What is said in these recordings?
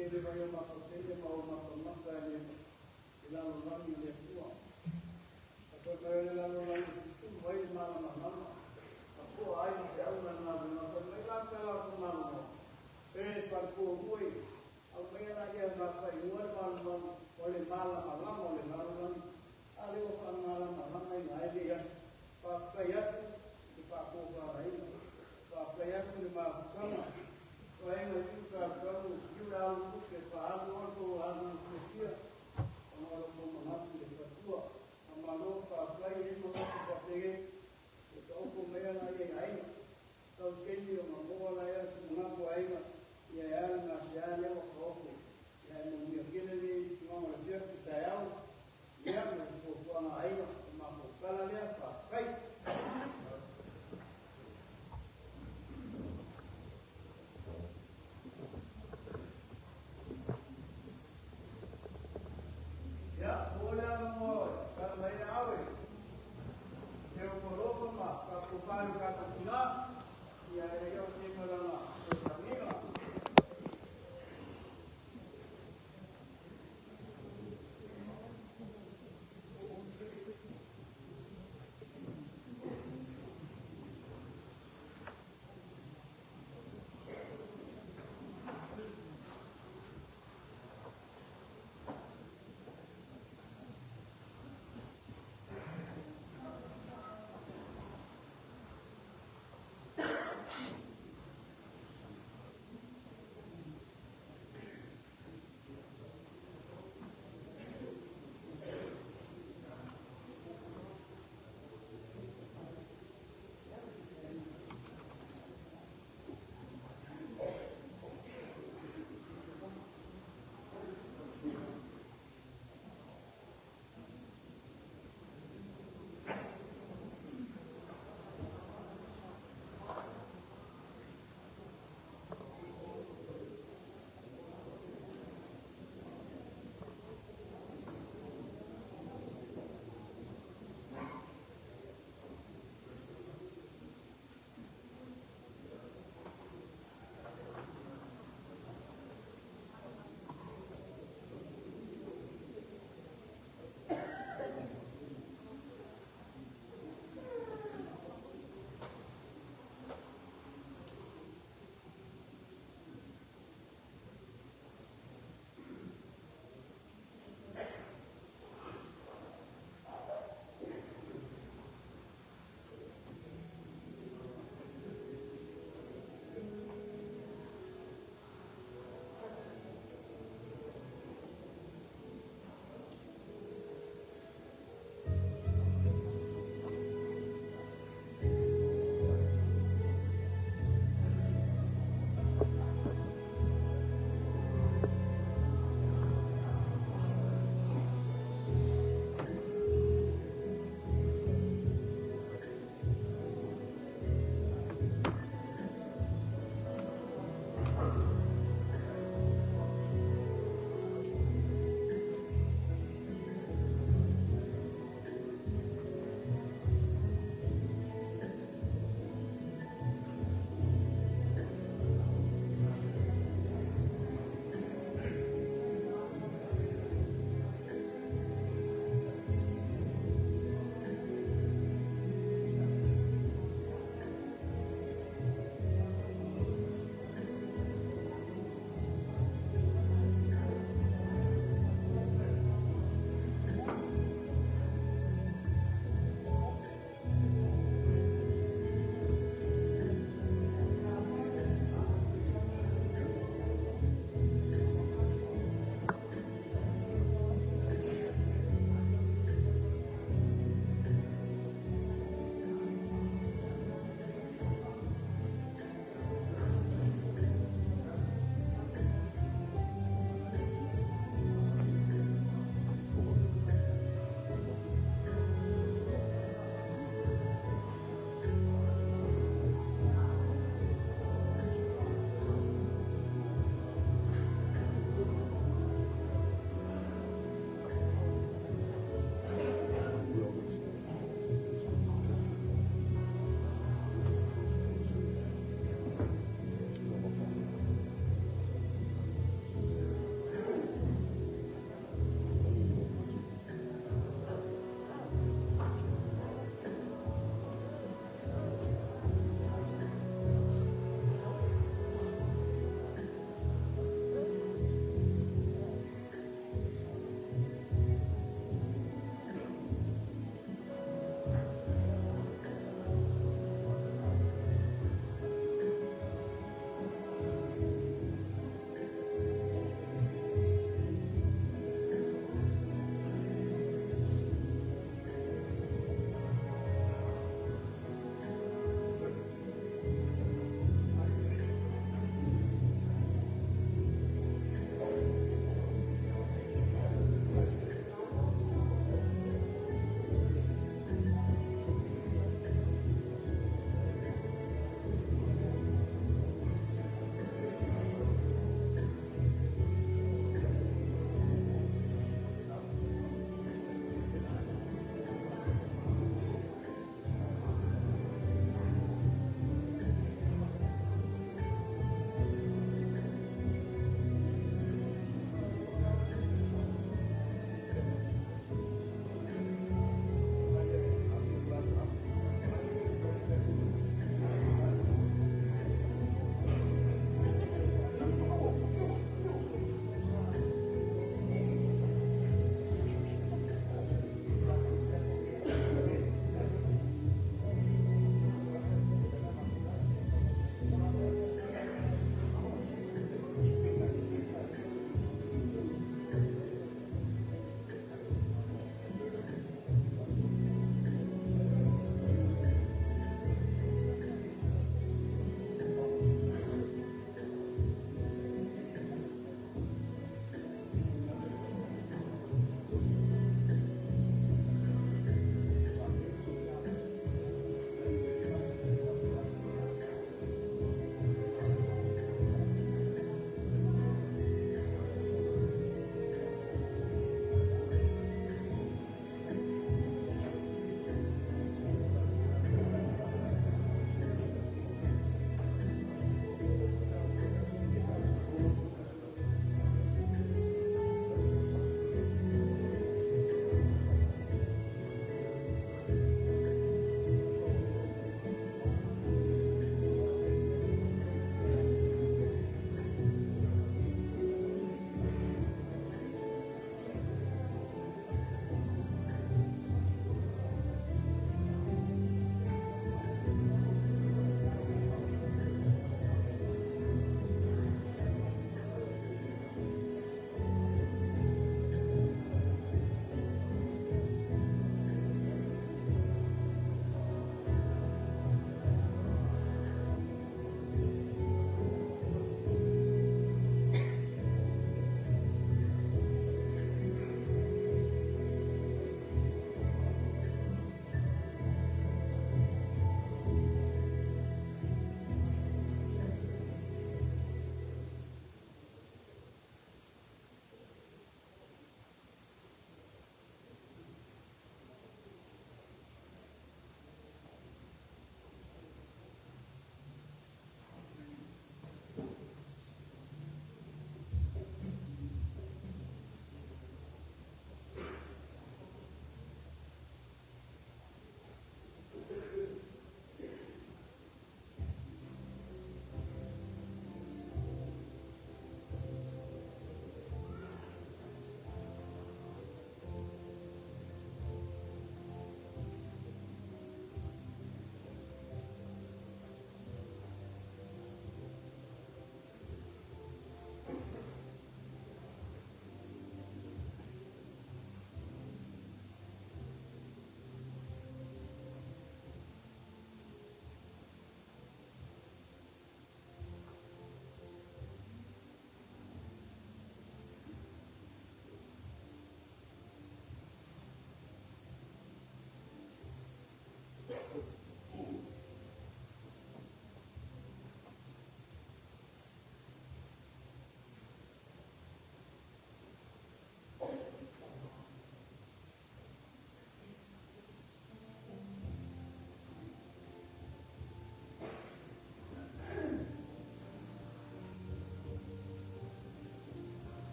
taimi e le vai o matou teine ma o matou mata e le i lalolagi o le Atua. A fai mai o le lalolagi e tutumu ai le malamalama, ma toa ai le feau ma le galuega. Fai mai la pe la ko malolo, e falepuanua i aumaia laia e matafaigua le malolo o le malamalama o le lalolagi, a lea ua faamalamalamaina ai nei aso. Faafetai atu i le faatofalaiga, faafetai atu i le mafutaga, vaega i uta tau i le alu tupe faaalu o tou alu fiafia ona o lo outou manatu i le faletua. Faamalo, faafetai. E manatu faapea e taoto mai la ia i aiga tau taimi o mamoa la ia se manatu aiga ia e ala gasea lea ua taoto ia e manuia tele nei tulaga o le fiafi taeao ia ma le fuafuaga aiga o matou tala lea. Faafetai.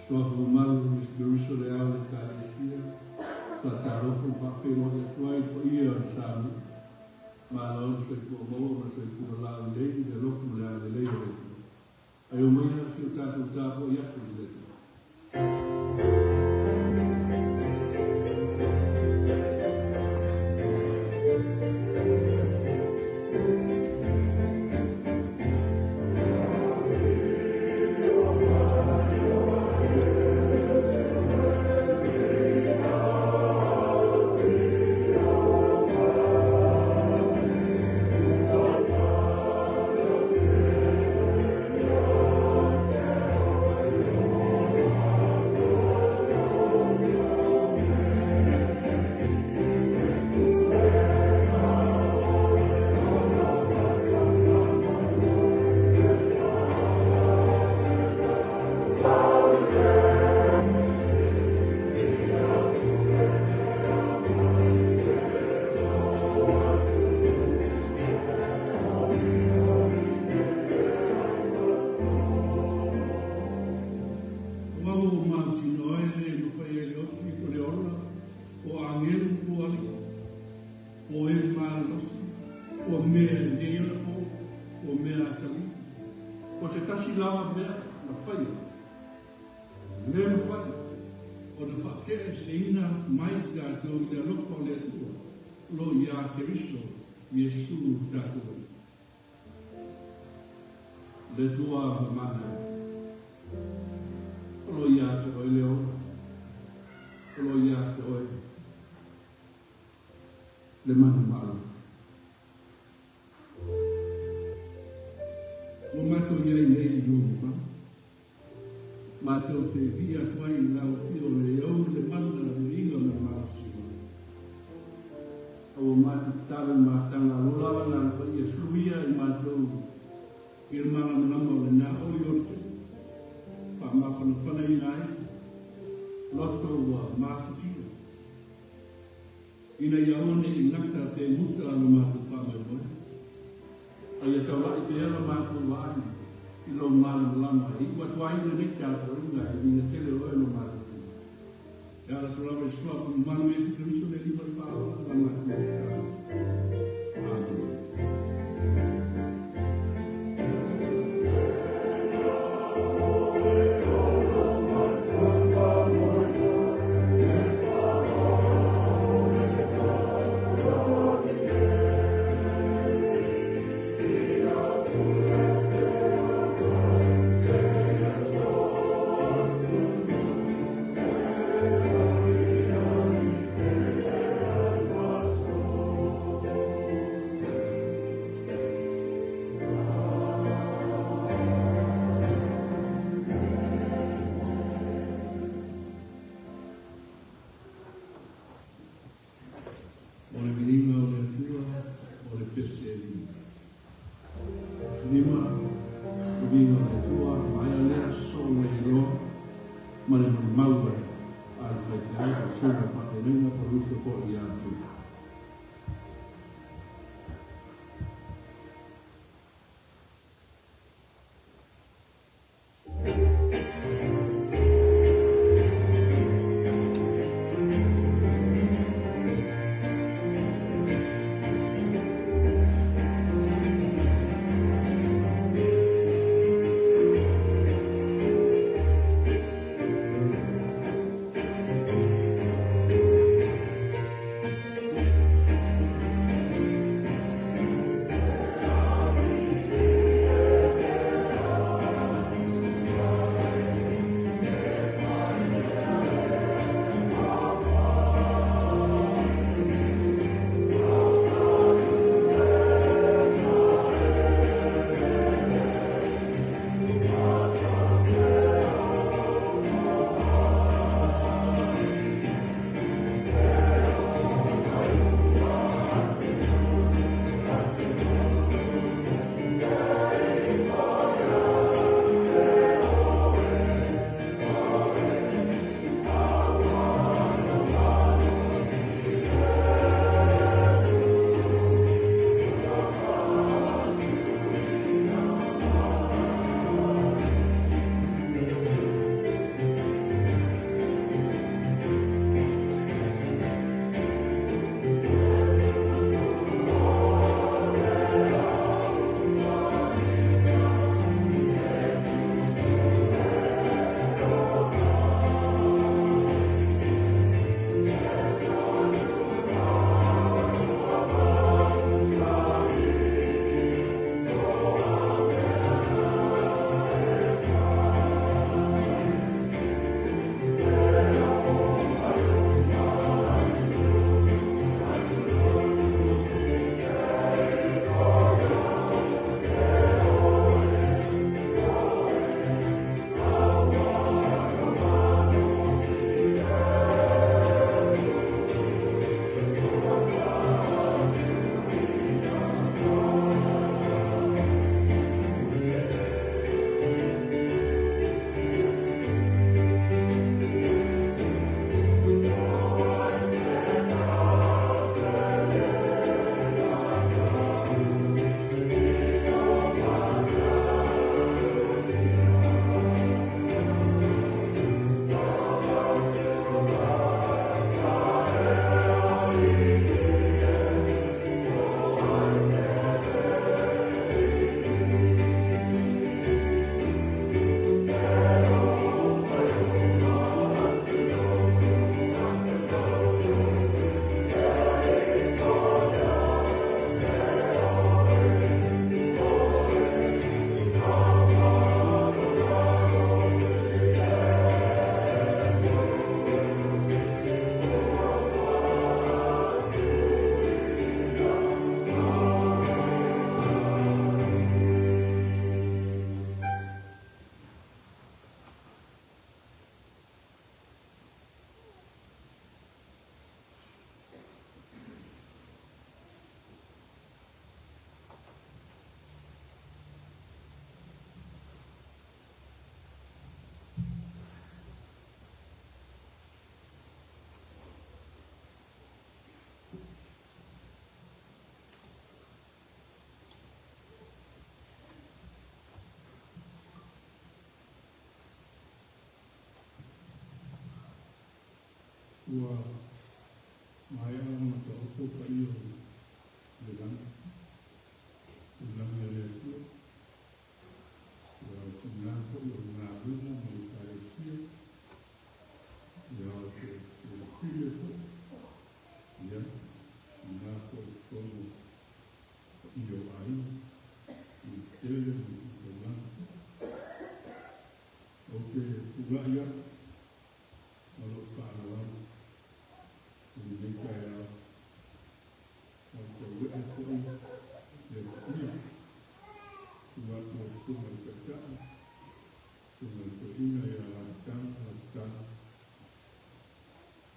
Suafa mamalu o Iesu Keriso le Ao o le Ekalesia, faatalofa ma faafeiloai atu ai i le paia o le Samoa. Malo le soifua maua ma le soifua laulelei i le alofa ma le agalelei o le Atua. Ae omaia si o tatou tapuai atu i le Atua. Aua ua mautinoa e le mafai ai le ofi po le ola, po o agelu po o alii, po o e malolosi, po o mea i nei ona po, po o mea atalii, o se tasi lava mea na faia, e le mafai ona faate'eseina mai i tatou i le alofa o le Atua o lo o iā Keriso Iesu lo tatou Alii. Le Atua mamana e, o lo o ia te Oe le ola, o lo o ia te Oe le manumalo. Ua matou i ai nei i lou mamalu, matou te vii atu ai i lau afio le ou le mana, le viiga ma le malosi o oe. A ua matou tatalo i mataga alo lava na le paia suluia i matou i le malamalama o lena oli o te faamafanafanaina ai loto ua mafutia. Ina ia aua ne i gata pe muta lo matou faamoemoe, a ia taulai pea lo matou vaai i lou malamalama e iu atu ai lenei tapuaiga i uiga tele o oe lo matou Atua. E ala atu lava i le suafa mamalu Iesu Keriso le Alii ma le Faaola la matou tatalo. Amene. O le viiga o le Atua, o le pese e lima. Lima, le viiga o le Atua, maea lea sosoo ai loa ma le molimau a le faifeau, le susuga i le faafeagaiga po o le uso foi ia Juda. Ua maea ona taoto paia o le lagi, tulaga e le Atua, ua tuuina foi o le galuega ma le Ekalesia, ia o se pile foi, ia, tuuina foi i totonu paia o aiga, i tele ma le taulaga. Ou te tulai atu ma lou faaaloalo i lenei taeao, tauee foi le paia, tu atu o susuga i le Taitai, susuga i le Toeaina ia Latana Latana.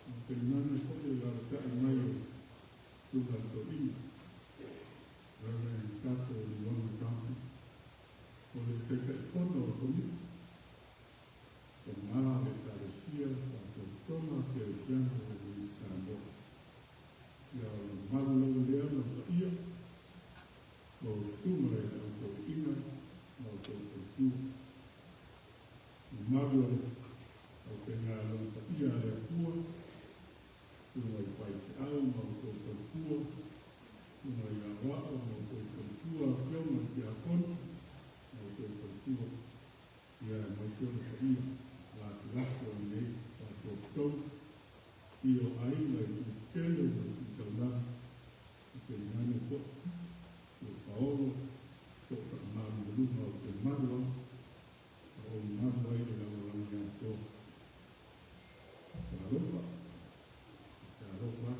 O tainane foi le alaalatai mai o susuga i le Toeaina, Reverend Tato Leona Johnson, o le Taitaifono o le Komiti, tama o le Ekalesia Faalapotopotoga Kerisiano o le Samoa. Ia o le mamalu lava lea ma le paia o susuga i le au toeaiina ma outou faletua. Mamalu o le aufaigaluega paia a le Atua, susuga i faifeau ma outou faletua, susuga i aoao ma outou faletua, afioga i tiakono ma outou faletua, ia aemaise o le paia latalata o lenei faalapotopotoga, i o aiga i itu tetele ma itu taulaga, e tainane foi le paolo o faamalumaluga o te malu ai, ma ou malu ai le lalolagi atoa. Talofa, talofa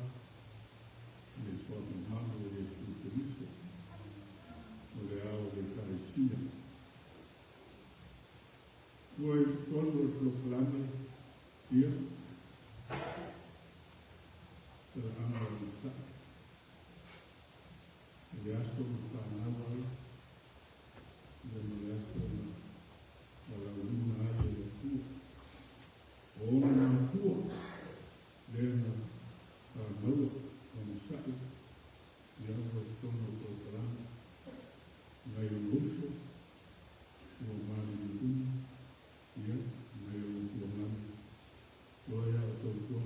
i le suafa malu o Iesu Keriso, o le ao o le Ekalesia. Ua i totonu o le polokalame, ia, talaaga o le sa'i, i le aso na fanau ai, ia ma le aso na valaauina ai e le Atua. O ona matua, lea na fanaua ona sa'i, ia ua i totonu o le polokalame, nai ona uso, ua maliliu ia, nai ona tuamanu, ua ia o tautua,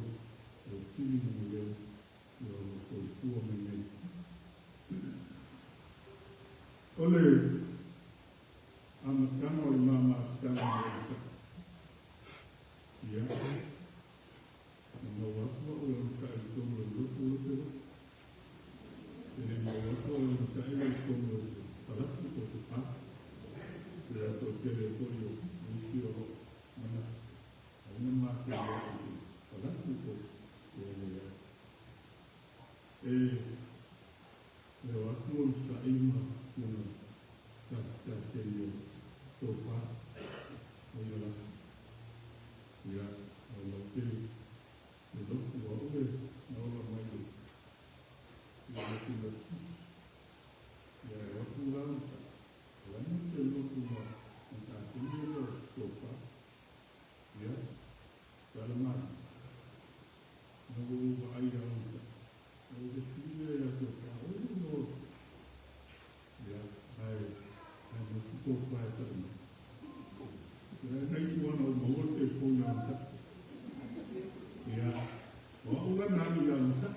o sili na maleo, ia o lo soifua mai nei. O le amataga o le mamafutaga ma le sa'i, ia, na maua atu au e onosai i totonu o le lotu o Lotofaga. E le maua atu au e onosai i totonu o le palasi po o se pā. Le toatele foi o nisi o lo manatu, aua matou o atu i palasi po o leai. E leo atu onosai ma tuna tasitasei o tofā o ia lasa. Ia, o lau te le lotu a oe na ola mai le lotu Metotisi. Ia e o atu la onosai. O la ina te lotu ma tasia lea o tofā. Ia, te ala mai. Na ua vaai a onosai. O le fesili lea ia tofā, o le no. Ia, ae no te tofā e tai mai. Ia, nei tuana o maua te telefoni a onosai. Ia, o au la na alu ia onosai.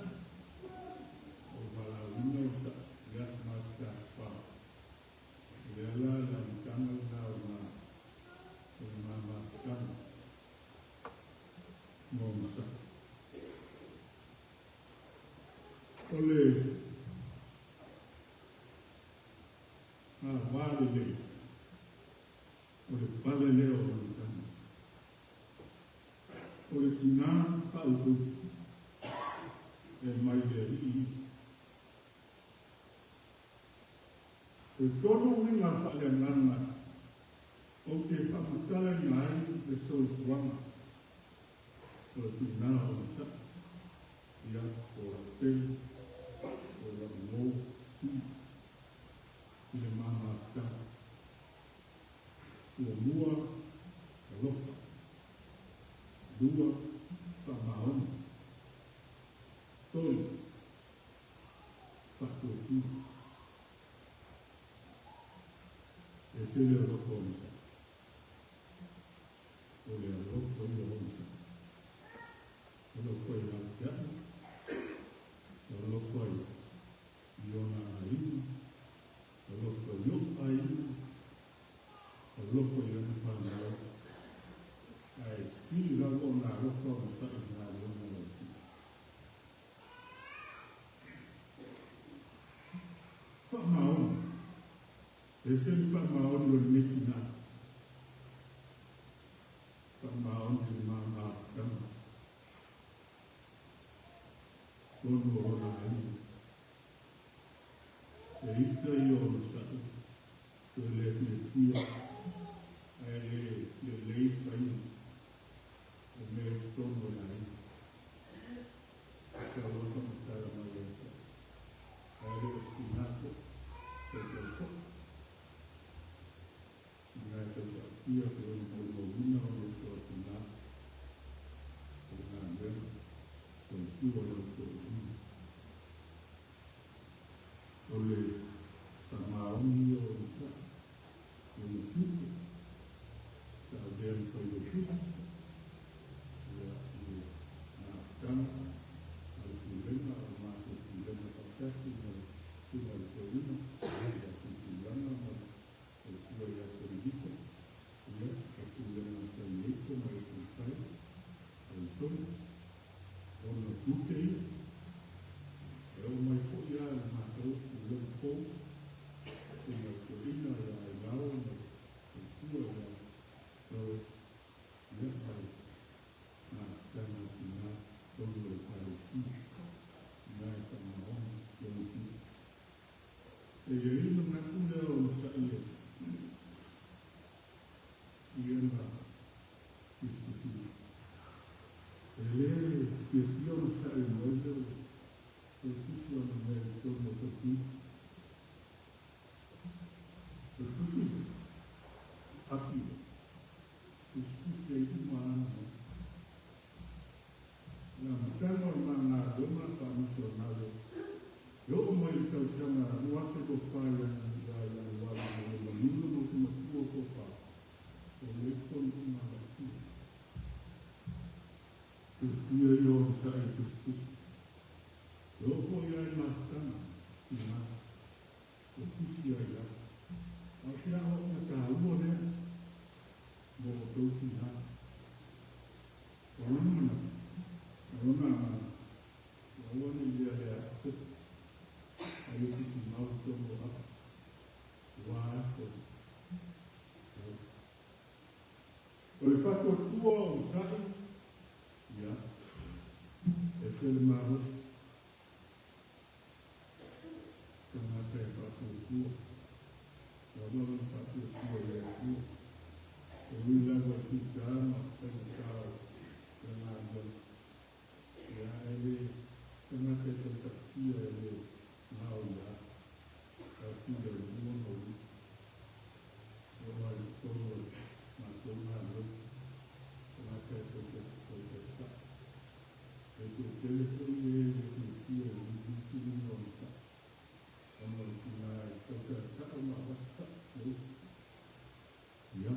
O valaauina o sa'i, ia, ma te tafafao. O le ala le amataga lena o le mamafutaga ma onosai. O le ava lelei, o le pale lea o amataga. O le tinā faaupolu e mai le alii ia. E tolu uiga faaleagaga ou te faamatalaina ai le soifuaga o le tinā o onosai, ia, po o lau pele, po o lau uō, sui, i le mamafutaga. Muamua, alofa. Lua, faamaoni. Tolu, faatuatua. E ese le alofa o onosai. O le alofa ia o onosai. O lau Ese le faamaoni o lenei tinā. Faamaoni i le mamafutaga. Tonu o lona aiga. E ita ia onosai, toe le fiafia, ae le lelei faiga o mea i totonu o le aiga. E tatau ona faamatala mai ia te au. Ae le o se tinā foi, tautai foi. Tinā e tautautia pe ono molimauina ona uso a tinā o le galuega, tautua i lau toeaina. O le faamaoni ia o onosai, lona tiute, sa avea ma failautusi, ia, i le mafutaga a le Pulega, o le matou Pulega faatasi ma le Susuga i le Toeaina ia Tuitulaga ma le Faletua ia Komelita, ia, le Pulega na fai nei po o mai 85, Talitonu, ona tiute ia, e oo mai foi lava i le matou Pulega fou, Susuga i le Toeaina ia Ailao ma le Faletua ia Doris, ia, ma le mafutaga a tina totonu o le Ekalesia, ina e faamaoni lona tiute. E i ai le manatu lea o onosai e i ana tusitusiga. E le fiafia onosai ona ai lea o le tusi ona mea i totonu o tausiga. O le tusi lea, api lea, tusitusi ai uma ana mea. O le amataga o le ma galuega faa-misionare e oo mai i le tausaga 2024 ia Ianuari ina ua manino ma upu matua tofa o lea i totonu uma agatia. Fiafia ia onosai i tusitusi. E oo foi lava i mafutaga, tina, ua tusi ai lava. A o se aoaoga taua lea mo outou tina. O lona manatu, ma lona agaga, ia aua ne i lealea ae pepa, a ia tusimau i totonu o api, aua aso e O le faatuatua onosai, ia, ese le malosi, tagata e faatuatua, lava lona faatuatua i le Atua. E ui lava i fita ma faigata o le galuega, ia, e le tagata e tautatia e le gao ia a pule o lua ma ui. E oo lava i totonu o le matou galuega, tagata e tautatai. E toatele foi e le fiafia i le filifiliga o onosai, ona o le tina e tautatao ma avatu sao le upu. Ia.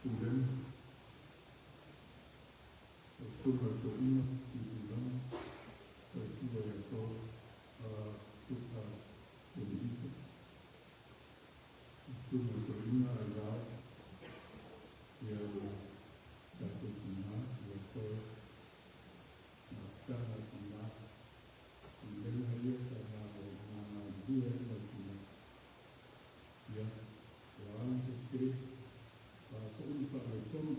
Pulega, lau Susuga i le Toeaina, Tuitulaga, Faletua ia Domelita, lau Susuga i le Toeaina Ailao, ia le tatou tina ia Doris, mafutaga a tina, pulega ia sa ma galulue ai ma le tina. Ia, ua ala sese, o a foi ni faaletonu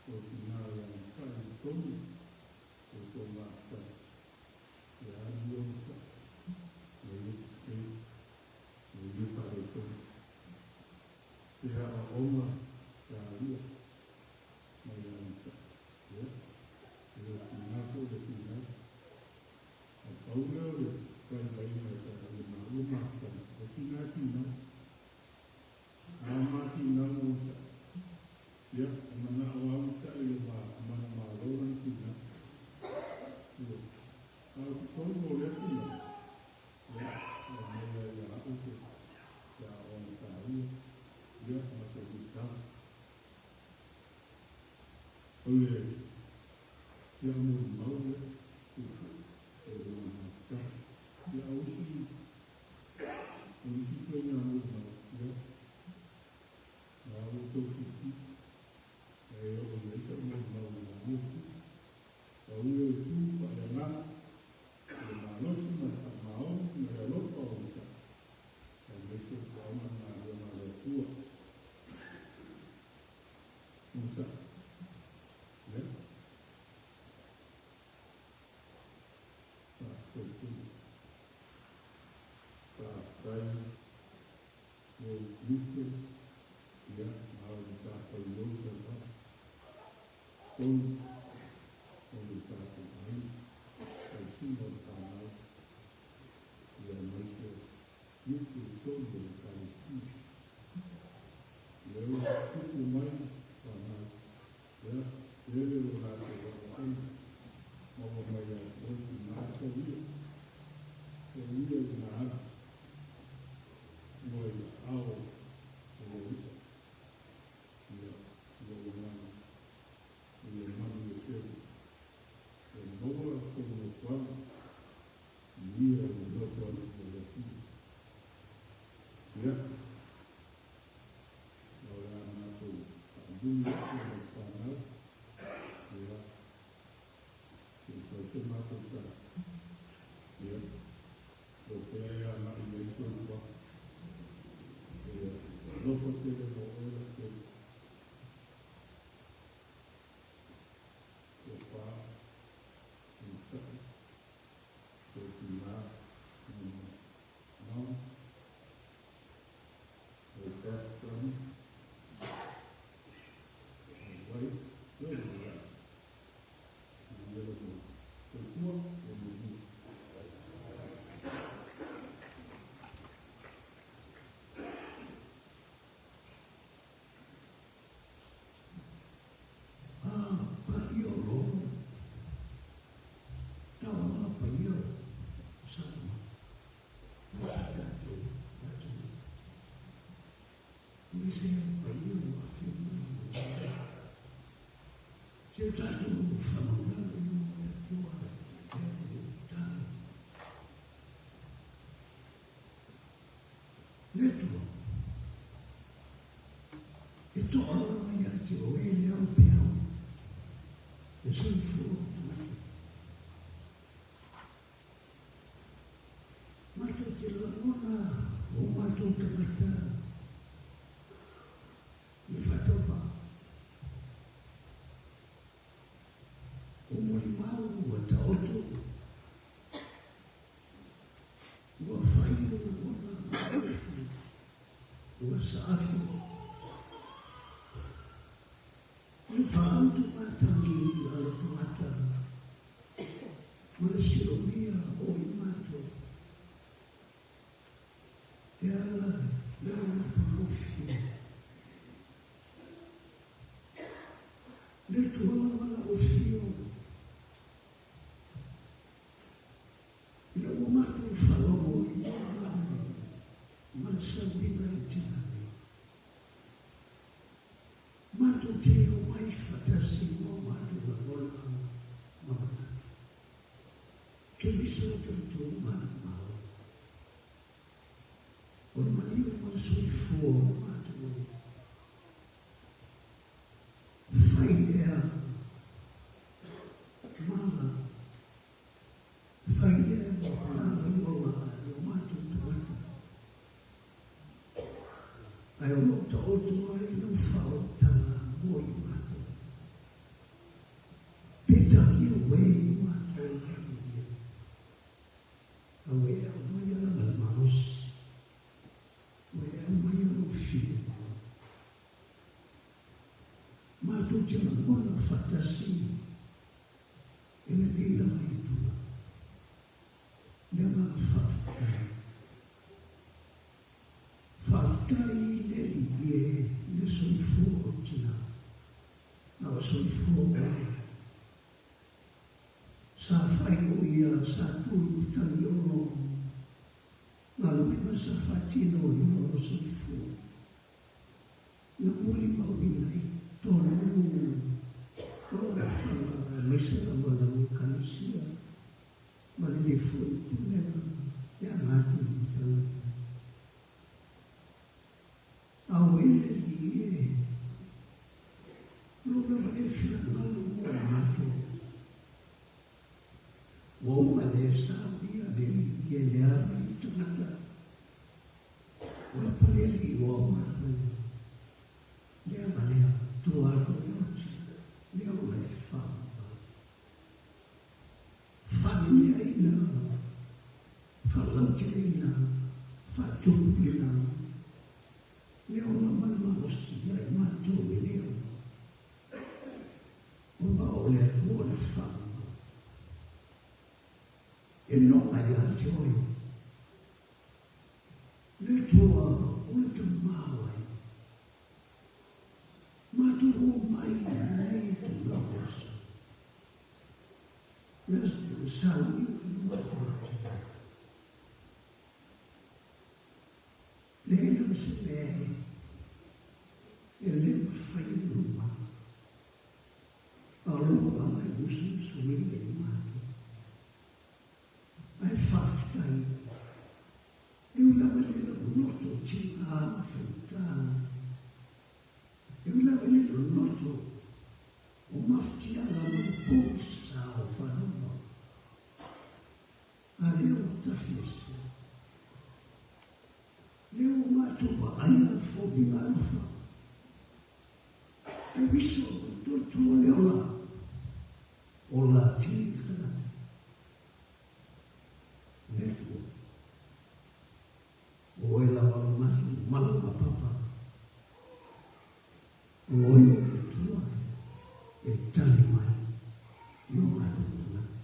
o le tina e agatai i totonu o le tou mafutaga, ia alu onosai, ua le sese, ua le faaletonu. Se aoaoga taua mai agatai. Ia, e le o tiga foi le finau. A pau lea o le vaivaiga i le maua mafutaga, o tina e finau. A ma finau ma onosai. Ia, e manao lava onosai i le manumalo lana finau. Ioe. A o totonu o lea finau, ia, e aumai lava ia au se aoaoga taua, ia, ma se luitau. O le si au molimau lea, tupu e lona mafutaga. Ia, o isi, o isi ituaiga molimau, ia, na ua outou silafia, e oo i ai sau Faafetai lou tiute, ia, na o le matafaioi lava totonu o le tatou aiga, tausiga o le fanau, ia aemaise tiute i totonu o le Ekalesia. Lea ua tutupu mai fanau, ia, tele lo latou aoaoga, maua mai ia te oe tina, soia, soia ina alu ua i aao o lou i'a, ia, lou agaga, ia manuia tele. Ia maua tou nofoaga, ia i le nofoalii o le Atua. Ia, o le a matou faamuli atu ma le fanau, ia, se i fai se matou tala. Ia, o pea e agai i ai soifuaga. Ia, alofa tele mo oe Lautele. Tofa, onosai, lou tina, ma mama, lou pastor, lou wife, lou wife. Manuia le moe. Soifua, ia manuia. A paia o Lono, taualaga paia o Samoa ma si o tatou atunuu. Aemaise lava paia ua afio mai i lenei aso. Si o tatou faamaualalo i luma o le Atua i lea ua tatalo. Le Atua, e toa lava ia te oe le ao pe ao, le soifua o tagata. Matou te lagona o matou tagata i le faatauvaa. O molimau ua taoto, ua fai o lagona ma manatu ua saafi. Le faautugatagi a le tagata ma le silomia o i matou e ala i lona matagofie. Le Atua ma lau afio ina ua matou faalogo i lou male ma le sauiga i tina nei. Matou te omai faatasi ma o matou lagona ma manatu. Keriso tatou manumalo. O le maliu ma le soifua o matou fai lea mala, fai lea mala i ola i o matou tagata. Ae o lo o taoto ai lau faaolataga mo i matou. Pe talia uē i matou lagi ia, a ua e aumaia lava le malosi, ua e aumaia lou finagalo. Matou te lagona faatasi i lenei lava itula. Le agaga faafetai. Faafetai i le Alii e i le soifua o tina, a o soifua oe. Sa fai o ia sa tu i Matagiono, galuega sa faatino i lona soifua. Na molimauina i tonu o alaalafaga aemaise lava lau Ekalesia ma lenei foi pulega e aga atu i Matautu. Auē le Alii e, lou lava lea finagalo mo matou. Ua uma le saunia le Alii e le ala i tagata. O lapa le Alii ua matou. Lea ma lea, tua atu o le oti, lea ua e faamama. Faaleleaina, faalauteleina, faatupu. Faatupu le lagi, le ola ma le malosi ia i matou e le ola. O vao o le Atua le faamau, e noa ia te oe. Le Atua o le tamaoaiga. Matou omai i lenei itula o le aso. Le sauniga i matou tina. Leai lava se mea e le mafai ona uma. A o lou agaga e musumusuina i matou. Ae faafetai, e ui lava i le loloto o tina ma faigata, e ui lava i le loloto o mafatiaga ma le pogisa o fanua, a lea ua tafi ese, lea ua matou vaaia foliga alofa, le uiso ma le tuatua le ola, ola atili le tagata. Le Atua, o oe lava lo matou mala ma papa, o oe o le Atua e tali mai i o matou manatu.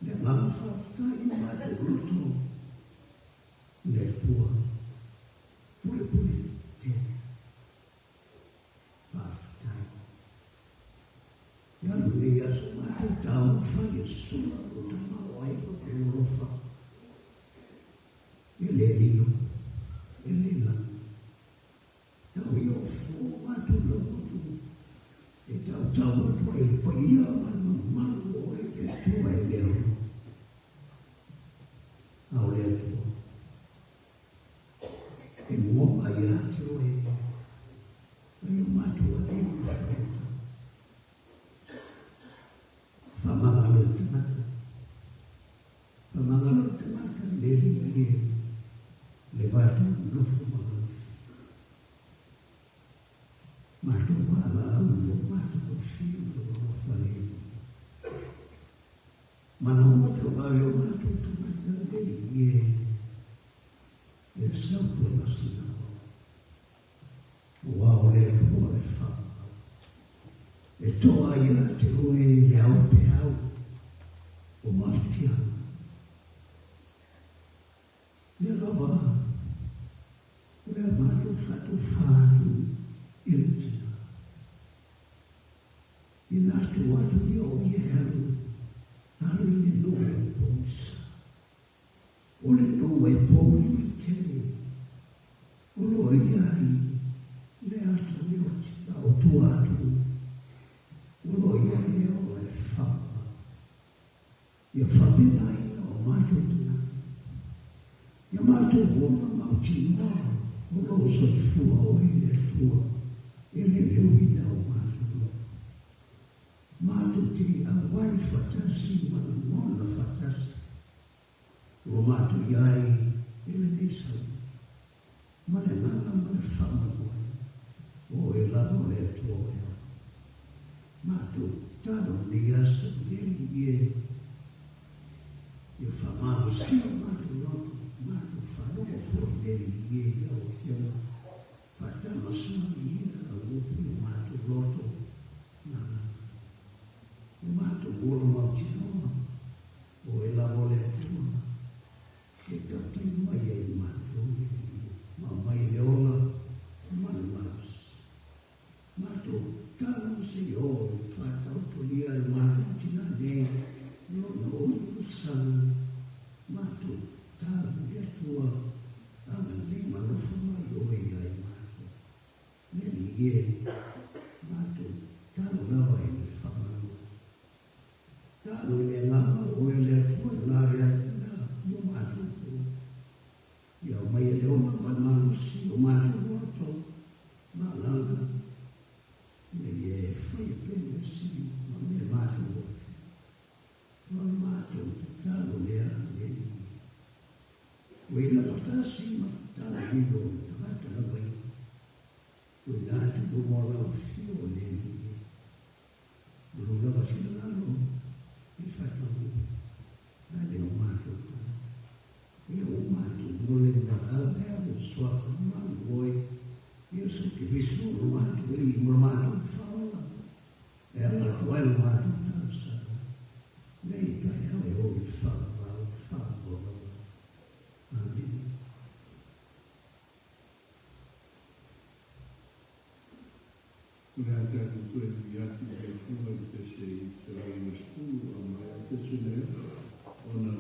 Le agaga faafetai i o matou loto, le Atua, pulepule tele. Faafetai. E alu nei aso matou taumafai e sula lou tamaoaiga ma lou alofa. E le lilo, e le lanu. Tau ia o fo matou lauotu e tautau atu ai le paia ma le mamalu o oe le Atua e le alofa. A o le Atua e moa ia te oe mai o matou alii ma faigata. Faamagalo le tagata, faamagalo le tagata le alii e le vatou nofo ma galosi. Matou valaau i lo matou afio i lou alofa le alii. Manaoga te vave o matou tagata le alii e le sau toe masina aua o le Atua le faamau e toa ia te oe le ao peau o mafatiaga. Lea lava o le a matou faatofa atu i le tina. Ina atu atu ia o ia e alu, alu i le nuu o pogisa. O le nuu e pouliuli tele, o lo o i ai le ata o le oti, a o tua atu, o lo o i ai le ola e faamama. Ia faapenaina o matou tagata, ia matou ola mautinoa o lou soifua oe le Atua e le leuina o matou loto. Matou te auai faatasi ma lagona faatasi ua matou i ai i lenei sauni, ma le agaga ma le faamoemoe, o oe lava o le Atua o le ola. Matou tatalo i lenei aso i le Alii e, ia faamalosia o matou loto, matou faalogo foi i le Alii e i lau Afioga, faatamasoa ia lau upu i o matou loto ma agaga. O matou ola mautinoa, o oe lava o le Atua e tautai mai ai i matou le Alii, ma aumai le ola ma le malosi. Matou tatalo se i oo i faataotolia e matou tina nei lona ulu tausaga. Matou tatalo i le Atua agalelei ma alofa mai oe ia i matou. Le Alii e, matou tatalo lava i le faamanu. Tatalo i le agaga o oe le Atua e lave ai na mo matou foi. Ia aumai e le ola ma le malosi o matou loto ma agaga, ina ia e faia pea mea sili ma mea matou ofi. O le matou tatalo lea le Alii. Ua ina faatasi ma tatalo lilo o le tagata lava ia, tuuina atu i luma o lau afio o le Alii e. O lou lava finagalo i le faataunuu, a le o matou tagata. Ia ua matou mole na. Suafa malu oe Iesu Keriso lo matou Alii ma lo matou Faaola e ala atu ai lo matou talosaga nei taeao e oo i le faavavau faavavau. Amene. O le a tatou toe ui atu i le Atua i le pese i 190, a maea le pese lea, ona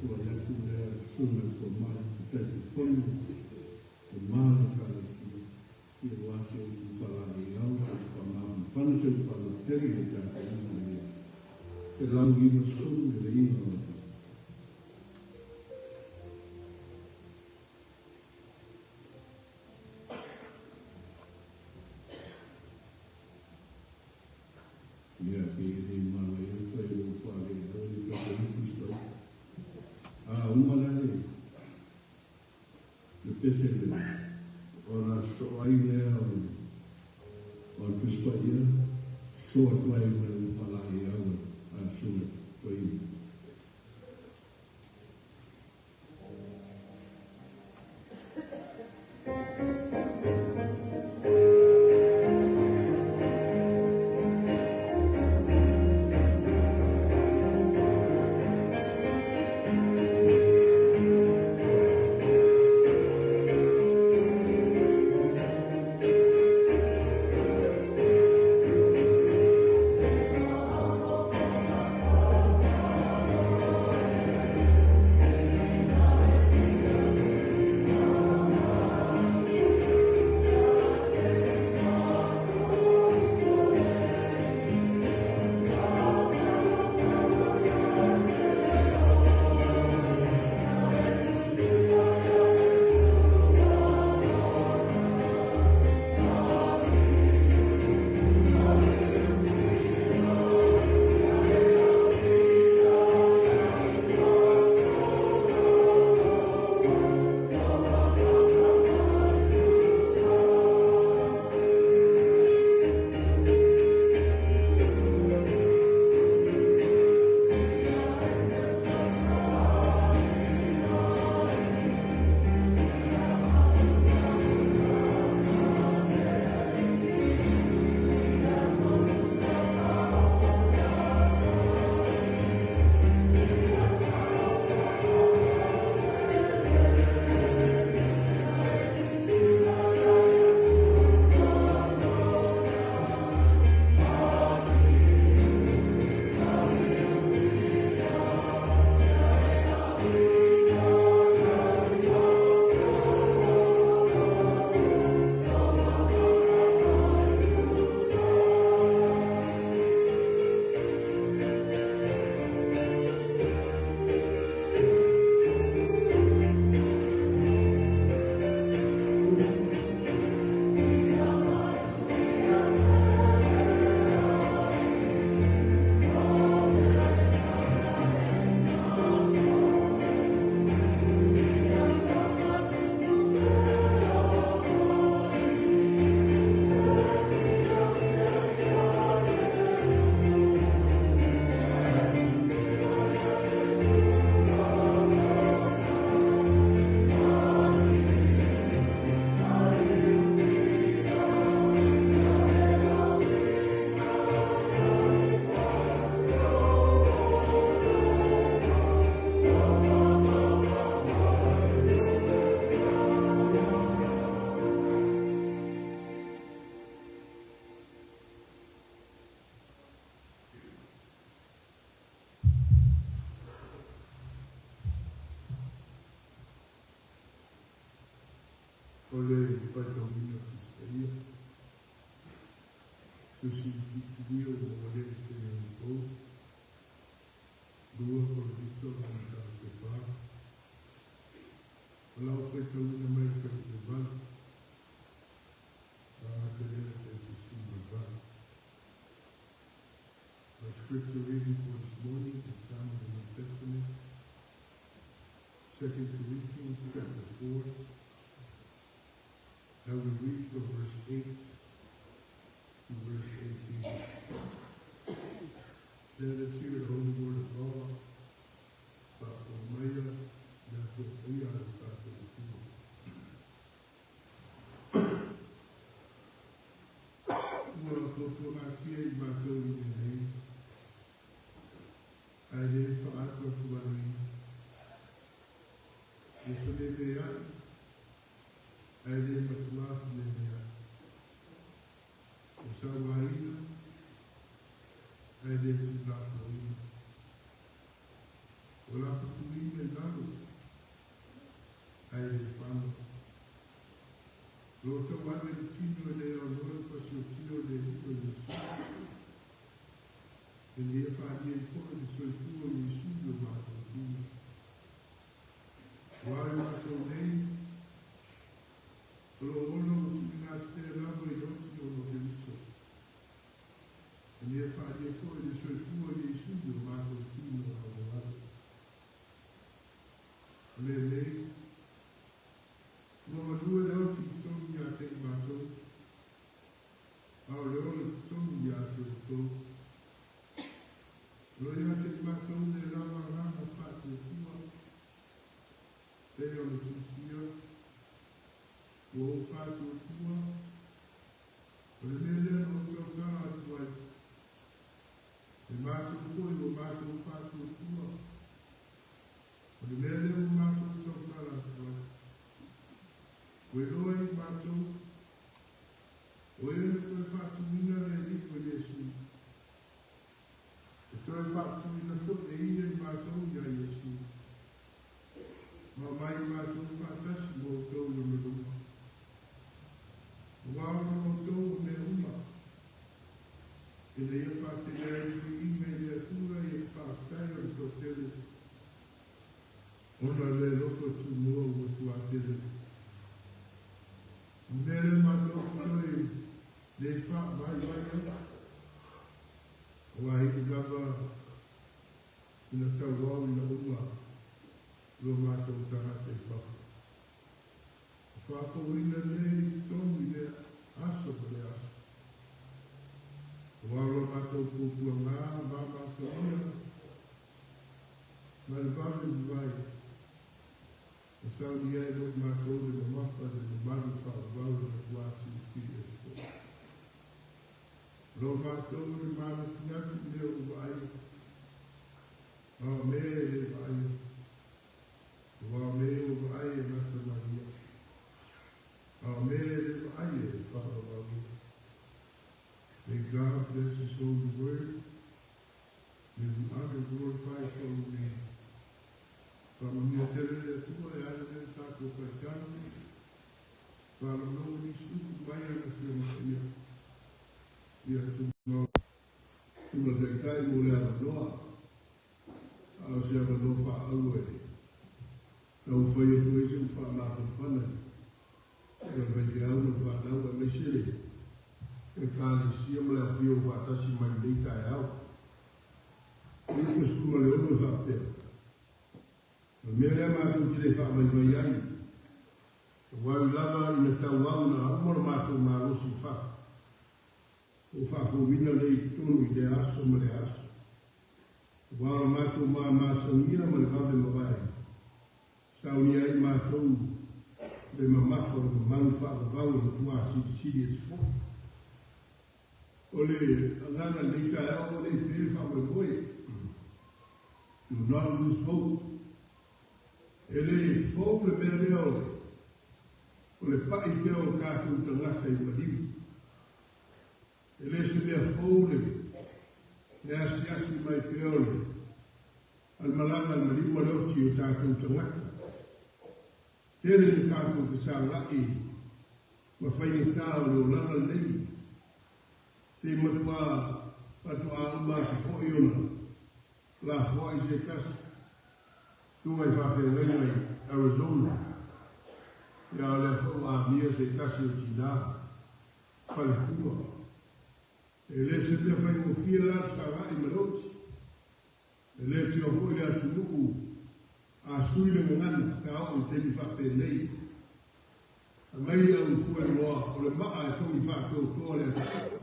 tuai atu lea i le Susuga i le Fomai i Taitaifono o ma le Ekalesia, ia aua se upu faalaeiau, se upu faamafanafana, se upu faalototele i le tapuaiga ia. 190 i le iga o le. Ia, pei e le manaia le fai o lou faalelau i le Katoliko Style. A uma la le le pese lea, ona sosoo ai lea o le o le Tusi Paia, sosoo atu ai ma le ulufaalaeiau a le Susuga Toeaina. O le faitauina o Tusi Paia, Tusi Filifilia ua maua le Teine Fou, 2 Korinito mataupu 4. O lau faitauina mai le fuaiupu 8, a amatalia le fuaiupu 18. Our scripture reading for this morning is found in the New Testament, 2 Corinthians chapter 4. I will read from verse 8 to verse 18. Let us hear the holy word of God. Faafofoga maia le Aso Paia a le tatou Atua. Ae le fano. Lo outou ave i le tino e le aonoa le fasiotia o le Alii o Iesu. Ina ia faaalia ai foi le soifua o Iesu i lo matou tino. Aua o i matou nei, o lou ola ua tuuina atu pea lava i le oti ona o Keriso. Ina ia faaalia foi le soifua o Iesu i lo matou tino aloalo. O lenei, ua galue le oti i totonu ia te i matou, a o le ola i totonu ia te outou. O lo ia te i matou le lava agaga faatuatua, pei ona silafia, ua ou faatuatua, o le mea lea na ou tautala atu ai, E matou foi ua matou faatuatua, o le mea lea ua matou tautala atu ai. Ua iloa e i matou, o Ea na toe faatuina le Alii o Iesu. E toe faatuina foi e Ia i matou iā Iesu, ma aumai i matou faatasi ma outou i Ona luma. Aua ona o outou o mea uma. Ina ia faatele ai le viiga i le Atua ia te faafetai o le toatele, ona le loto tumua ua tuatele. O le mea lea matou te toe le faavaivai ai, aua e iu lava ina tauau ina uma lo matou tagata i fafo. E faapouina nei i totonu i lea aso ma lea aso. Aua o lo matou puapuaga ma masoia ma le vave vavai, e sauni ai mo i matou le mamafa le mamalu faavavau le matua silisili ese foi. O lo matou le manatunatu i mea ua vaaia, a o mea e le vaaia. Aua o mea ua vaai e gata mai ia, a o mea e le vaai e faavavau ia. May God bless His holy word. May we honor and glorify His holy name. Faamanuia tele le Atua e ala lea le tatou faitau. Faalogologo nisi upu mai ana Afioga Paia. Ia tumau. Tula Taitai mo le avanoa. A o se avanoa faaauau e taumafai atu ai se upu faamafanafana i le faifeau ma le fanau aemaise le Ekalesia ma le afio ua faatasi mai i lenei taeao. O le 16 e faapea, O le mea lea matou te le faavaivai ai, ua ui lava ina tauau ina uma lo matou malosi i fafo, ua faafouina lea i totonu i lea aso ma lea aso. Aua o le matou mamasagia ma le vave mavae, saunia ai matou le mamafa o le mamalu faavavau e matua silisili ese foi. O le agaga i lenei taeao aua ne i pe le faamoemoe. Do not lose hope. E le fou le mea lea o le o le paʻi pea o tatou tagata i maliu. E le se mea fou le le asiasi mai pea o le a le malaga a le maliu ma le oti o tatou tagata. Tele ni tatou fesagai ma faigata o le olaga lenei. Te matua faatoa uma atu foi ona lafoai se tasi tuga i faafeagaiga i Arizona, ia o lea foi ua amia se tasi o tina faletua. E le se mea faigofie la le sagai ma le oti. E le tio foi le atunuu a sui le gagana pe a oo i taimi faapenei. Aumai le au fueloa o le maa e togi faatoatoa le atunuu.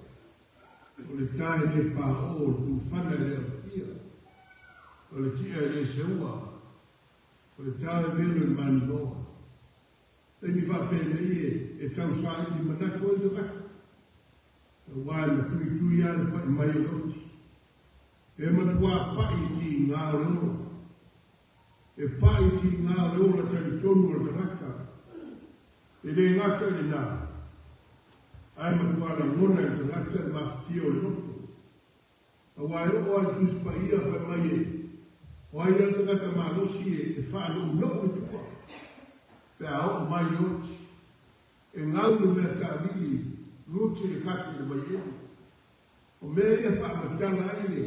O le tae le paoo, o le pulufana e le autia, o le tia e le seua, o le tae velo i le maninoa. Taimi faapenei e tau saili manatu ai le tagata, aua e matuitui lava le pai mai o le oti. E matua pai i tiga o le ola. E pai i tiga o le ola talitonu o le tagata. E le gata i lenā, ae matua lagona e le tagata le mafatia o le loto. Aua e oo lava i le Tusi Paia fai mai e, O ai lea le tagata malosi e faaloulo'u i tua? Pe a oo mai le oti, e gau le mea taavili luti le kati i le vaieli. O mea ia faamatala ai le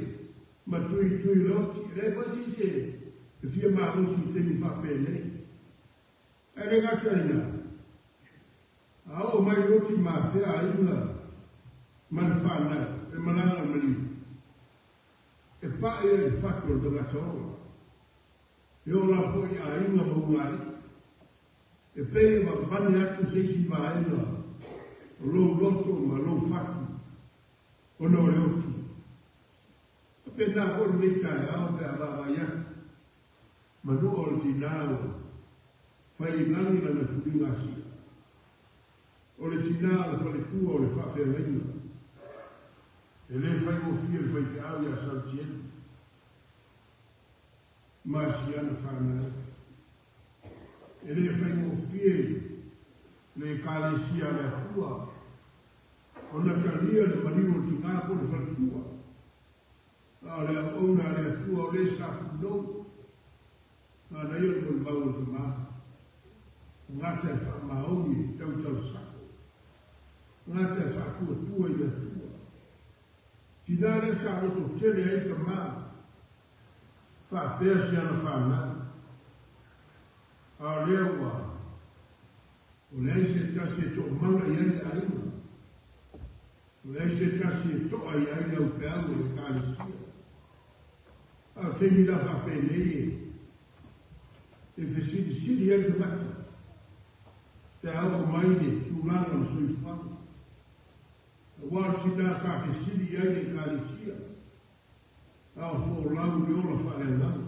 matuitui o le oti, e leai foi se isi e fia malosi i taimi faapenei. Ae le gata i lena, a oo mai le oti ma afea aiga ma le fanau, le malaga o le maliu, e paʻi ai le fatu o le tagata ola. E oo lava foi i aiga ma ugaalii. E pei e vavane atu se isi vaega o lou loto ma lou fatu ona o le oti. E faapena foi lenei taeao pe a vaavaai atu, manua o le tinā ua fai i lagi lana tuliga asia. O le tinā o le faletua o le faafeagaiga. E le faigofie le faifeau iā Salutieli ma si ana fanau. E le faigofie le Ekalesia a le Atua ona talia le maliu o le tinā po o le faletua, a o le auauna a le Atua o le sa punou, manaia le molimau o le tama, tagata e faamaoni e tautala sa'o, tagata e faatuatua i le Atua. Tinā lea sa loto tele ai tama faapea si ana fanau, a o lea ua o leai se tasi e toʻamaga i ai le aiga, o leai se tasi e toʻa i ai le aupeau o le Ekalesia. A o taimi la faapenei e e fesilisili ai le tagata pe a oo mai le tulaga o le soifuaga. Aua o le tinā sa fesili i ai le Ekalesia, a o folau i le ola faaleagaga.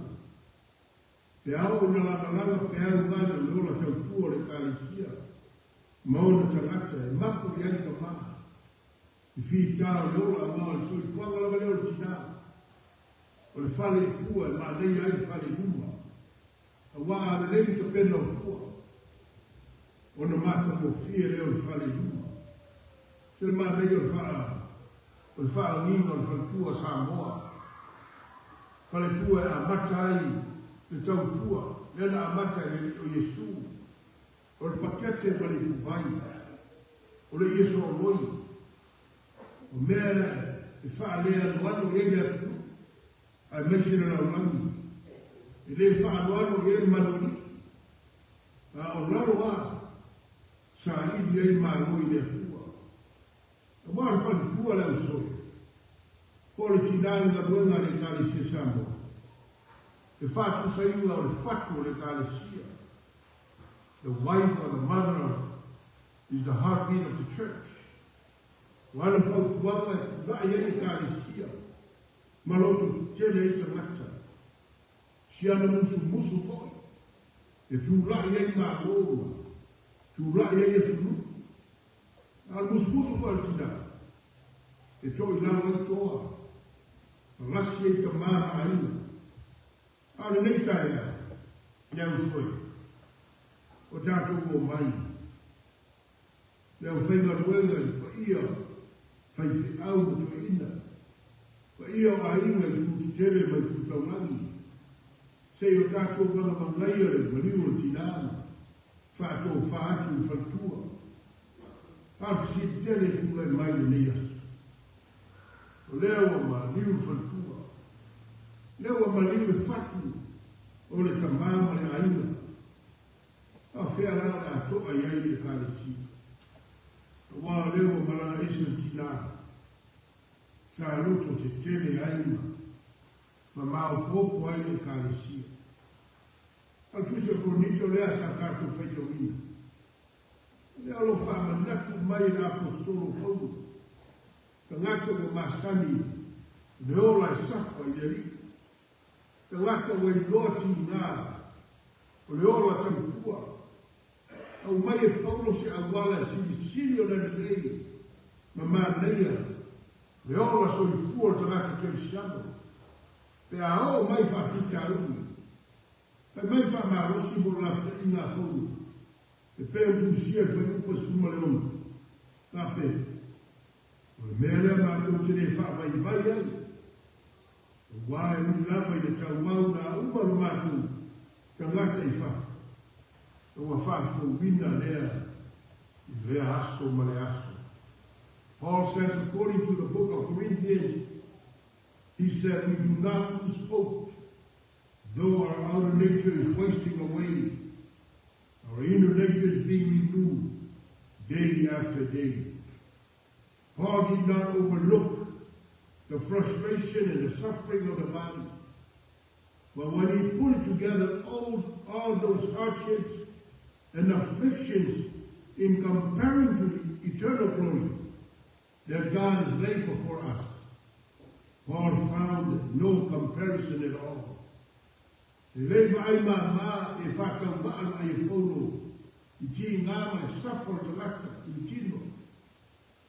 Pe a oo ina lagalaga peau vale o le ola tautua o le Ekalesia ma ona tagata, e mapo i ai le tama i fita o le ola, aua o le soifuaga lava lea o le tinā. O le fale i tua e manaia ai le fale i luma, aua a lelei le tapena o tua, ona matagofie lea o le fale i luma. Se le manaia o le faa o le faalagiga o le faletua Samoa, faletua e amata ai le tautua, lea na amata e le Alii o Iesu, o le pakete ma le ipuvai, o le ie sooloi, o mea e faaleanoano i ai le atunuu, aemaise le lalolagi, e le faanoano i ai le manualii, a o lalo a saili ai malo i le Atua. Aua o le faletua le ausoe, po o le tinā i le galuega a le Ekalesia Samoa, le faatusaina o le fatu o le Ekalesia, the wife or the mother of is the heartbeat of the church. O ana fautuaga e pulai ai Ekalesia ma loto tele ai tagata, si ana musumusu foi e tulai ai Malo ma tulai ai atunuu. A o le musumusu foi o le tinā, e toilalo ai toa, ma lasi ai tamā ma aiga. A o lenei taeao, le ausoe, o tatou omai, le aufaigaluega i paia faifeau ma toeaina, paia o aiga i itu tetele ma itu taulagi, se i o tatou magamagaia le maliu o le tinā ma faatofa atu i le faletua. A o le fesili tele e tulai mai i lenei aso, o lea ua maliu le faletua, lea ua maliu le fatu o le tama ma le aiga, A o fea la o le a toʻa i ai le Ekalesia? Aua o lea ua malaga ese le tinā, sa loto tetele ai ma ma maopoopo ai le Ekalesia. A o le Tusi o Korinito lea sa tatou faitauina, o lea o lo o faamanatu mai e le Aposetolo Paulo, tagata ua masani i le ola e safa i le Alii, Tagata ua iloa tigā o le ola tautua. Aumai e Paulo se auala e silisili ona lelei ma manaia le ola soifua o le tagata kerisiano pe a oo mai faafitauli. Fai mai le faamalosi mo le lapataiga a Paulo e pei ona tusia i le fuaiupu e 16, faapea, O le mea lea matou te le faavaivai ai, aua e ui lava i le tauau na uma lo matou tagata i fafo. Ua faafouina lea i lea aso ma le aso. Paul says, according to the book of Corinthians, he said, "We do not lose hope, though our outer nature is wasting away. Our inner nature is being renewed day after day." Paul did not overlook the frustration and the suffering of the body. But when he put together all those hardships and afflictions in comparing to the eternal glory that God has laid before us, Paul found no comparison at all. E le vaai māmā e whātau ai e Paulo i tigā ma le safa o le tagata i le tino.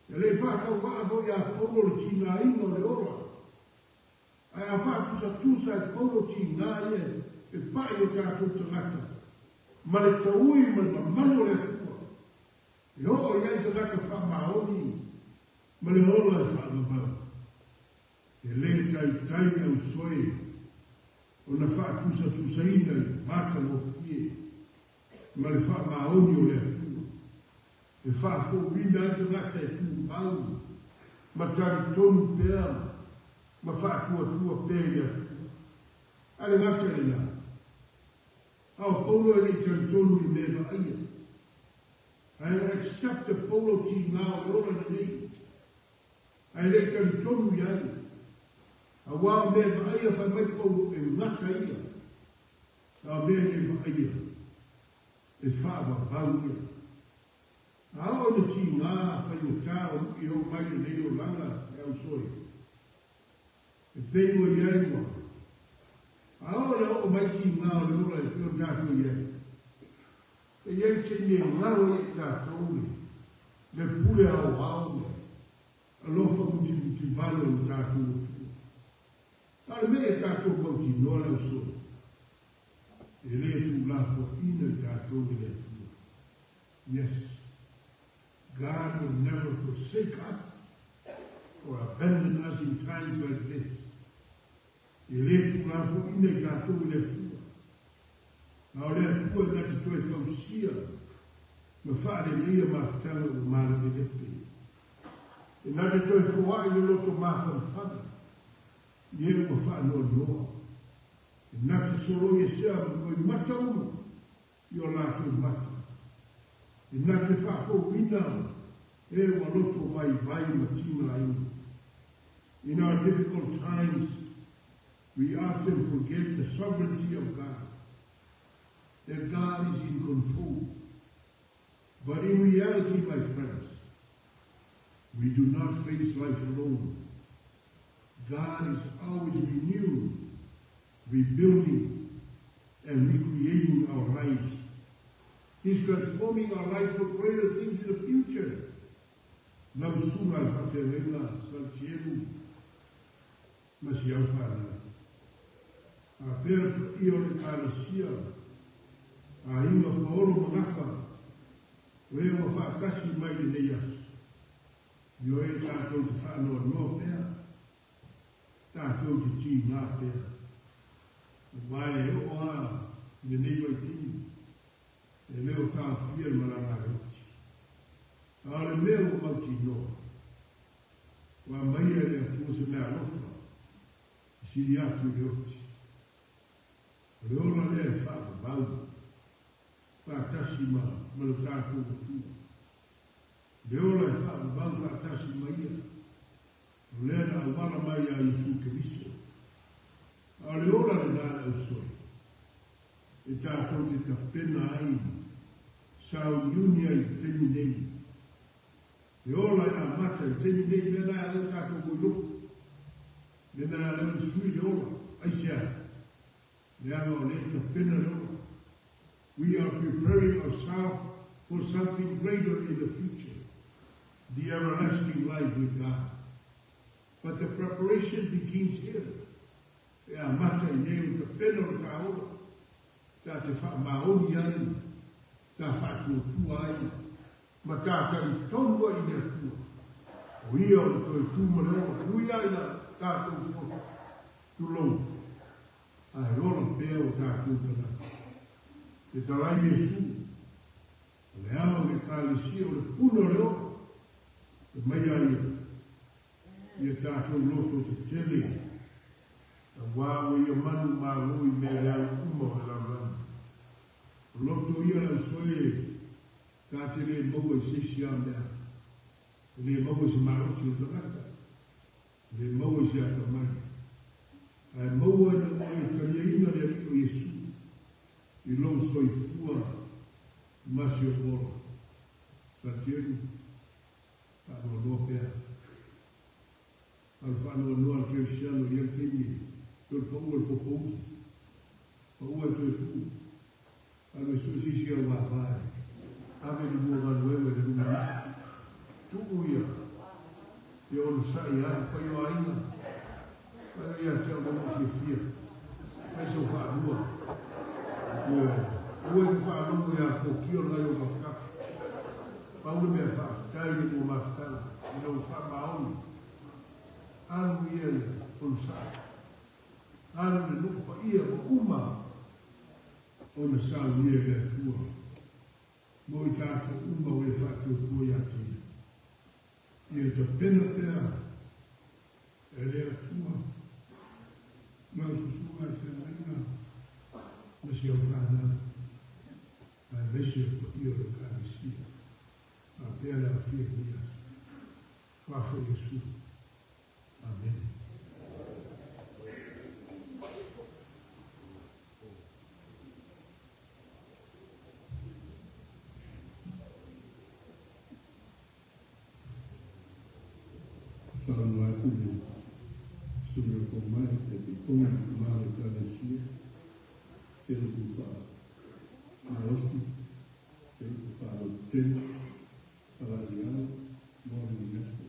E le whātau maa fo i a Paulo le tigāina o le ola. Ae a faatusatusa e Paulo tigā ia e pai o tatou tagata. Ma le taui ma le mamalu o le Atua. E oo i ai tagata faamaoni ma le ola e faavavau. E le taitai le ausoe ona faatusatusaina i matagofie ma le faamaoni o le Atua. E faafouina ai tagata e tumau ma talitonu pea ma faatuatua pea i le Atua. A le gata i lena. A o Paulo e le i talitonu i mea vaaia. Ae accept Paulo tigā o le ola lenei. Ae le i talitonu i ai. Auā o mea vaaia fai mai Paulo e gata ia. A o mea le vaaia e faavavau ia. A oo ina tigā faigata o lu'i o mai lenei olaga e ausoe. E pei ua i ai ua. A oo ina oo mai tigā o le ola e pei ona tatou i ai. E i ai taimi e galo ai i tatou le pule aoao le alofa mutimutivale o le tatou Atua. A o le mea e tatou mautinoa le ausoe. E le tuulafoaina i tatou e le Atua. Yes, God will never forsake us or abandon us in times like this. E le tuulafoaina i tatou e le Atua. A o le Atua e na te toe fausia ma faaleleia mafutaga ua malepelepe. E na te toe foai le loto mafanafana i e ua faanoanoa. E na te soloi esea ma toe mata uma i o latou mata. E na te faafouina e ua loto vaivai ma tigaina. In our difficult times, we often forget the sovereignty of God, that God is in control. But in reality, my friends, we do not face life alone. God is always renewing, rebuilding, and recreating our lives. He's transforming our life for greater things in the future. Lau susuga i le faafeagaiga Salatielu ma si au fanau. Faapea le paia o le Ekalesia, aiga Paolo ma Gafa, o e ua faatasi mai i lenei aso. Ioe tatou te faanoanoa pea, tatou te tigā pea. Aua e oo lava i lenei vaitaimi, e le o taofia le malaga a le oti. A o le mea ua mautinoa, ua aumaia e le Atua se meaalofa e sili atu i le oti. O le ola lea e faavavau faatasi ma lo tatou Atua. Le ola e faavavau faatasi ma ia, o lea na auala mai ia Iesu Keriso. A o le ola lenā le ausoe, e tatou te tapena ai sauniuni ai i le taimi nei. E ola e amata i le taimi nei mea na e ala ai tatou moeloku. Mea na e ala ai ona sui le ola, aisea? Leaga o lea e tapena le ola. We are preparing ourselves for something greater in the future, the everlasting life with God. But the preparation begins here. E amata i inei o le tapena o le ta ola, ta te faamaoni ai, ta faatuatua ai, ma ta talitonu ai i le Atua. O ia o le toe tu ma le ola, e ui lava ina tatou fono, tulou, ae ola pea o tatou tagata. E talai Iesu. Ekalesia o le puna o le oo, e mai a ia, ia tatou loto tetele, auā ua ia manumalo i mea leaga uma o le lalolagi. O loto ia le ausoe ta te le maua i se isi a mea, e le maua i se malosi o le tagata, e le maua i se atamai, ae maua ina ua e taliaina le Alii o Iesu i lou soifua ma si ou ola. Salutielu, faanoanoa pea. A o le faanoanoa a le Kerisiano i ia le taimi, toe paua le popouli, paua e toe tuu, alu e sue se isi au vava e ave le lua galuega i le lumanai. Tuu ia, ia onosai e alu pai o aiga, pai o ia te au lea ua ou fiafia, fai sau faalua. Ioe, aua e te faalogo ia Pokio le gai o tafatafa. Pau le mea faafetai i le lua mafutaga i lou faamaoni. Alu ia ia onosai. Alu le nuu paia ua uma ona saunia e le Atua mo i tatou uma ua e faatuatua ia te Ia. Ia tapena pea e le Atua lau susuga i feagaiga ma si au fanau, aemaise o le paia o le Ekalesia. Faapea le aofia i lenei aso. Faafoi Iesu. Amene. Saunoa atu le Susuga Pomai e te tonu ma le Ekalesia, tele ku faa-malosi, tele ku faa-lototele, faalaliau, mo lenei aso.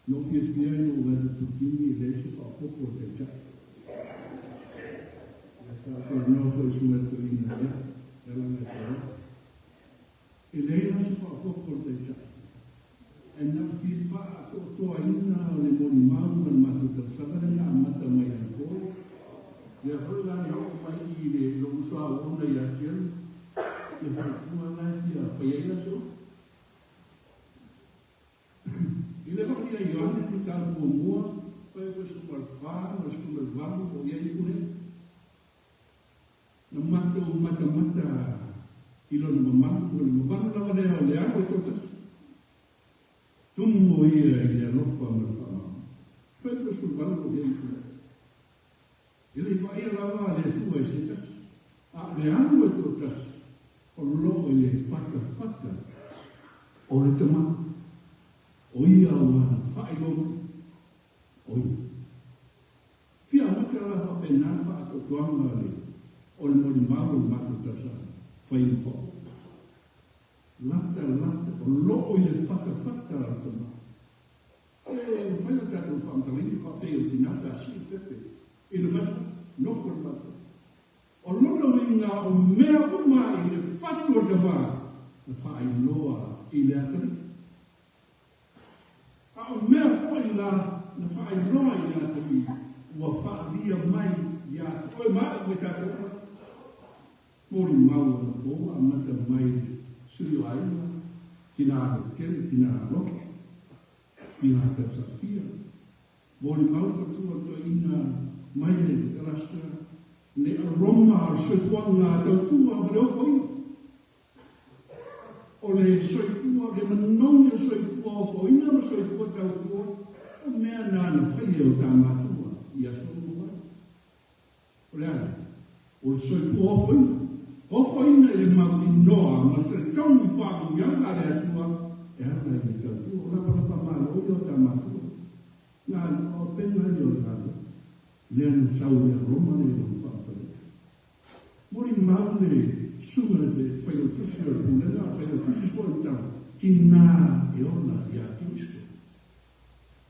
Na ou fiafia ina ua vaai atu Tini e leai se faaopoopo o le Taitai. Ia sa talanoa foi i Susuga i le Toeaina ia, e ala ona e talanoa. E leai la se faaopoopo o le Taitai. Ae na o le fia faaatoatoaina o le molimau ma le matou tausaga lea na amata mai anapo. Lea foi la na oo mai i le lou uso a auauna ia Jerry le faaupuga la e fia fai ai la se upu. I le vaa ia Ioane te tau muamua, pai o le 14 ma le 18 o i ai ipu lea. Na matou matamata i lona mamalu, o le mamalu lava lea o le alo e toatasi. Tumu o ia i le alofa ma le faamaoni. Pai o le 18 o i ai ipu lea. E le i vaaia lava le Atua i se tasi, a o le alo e toatasi o loo i le fatafata o le Tama, o ia ua na faailoa mai, o ia. Fia amata la faapena le faatoatoaga le o le molimau o le matou tausaga fai ma faaopoopo. Lata lata o loo i le fatafata o le Tama. E mafai ona tatou faamatalaina faapei o le tina pe a sii le pepe i le fatu, nofo le fatu. O lona uiga o mea uma i le fatu o le tama na faailoa i le atalii. A o mea foi la na faailoa i le atalii ua faalia mai ia te oe ma au me tatou uma. Molimau ona po amata mai le sui o aiga, tina alotele, tina alofa. I ngā tausaga molimau le fatua toeaina mai ai le Alaska le aroma o le soifuaga tautua ma le ofoina. O le soifua, le manogi o le soifua ofoina ma soifua tautua, o mea na na fai e o tā matua i aso ua mavae. O le a lea? O le soifua ofoina. Ofoina i le mautinoa ma le talitonu i faamanuiaga a le Atua e ala i le tautua. O lapalapa malo ia o ta matua. Na o pena ia o le galuega. Lea na sau i Roma le lona faamatalaina. Molimau le susuga i le Failautusi o le Pulega, a o Failautusi foi o le tau tina e ola ia Keriso.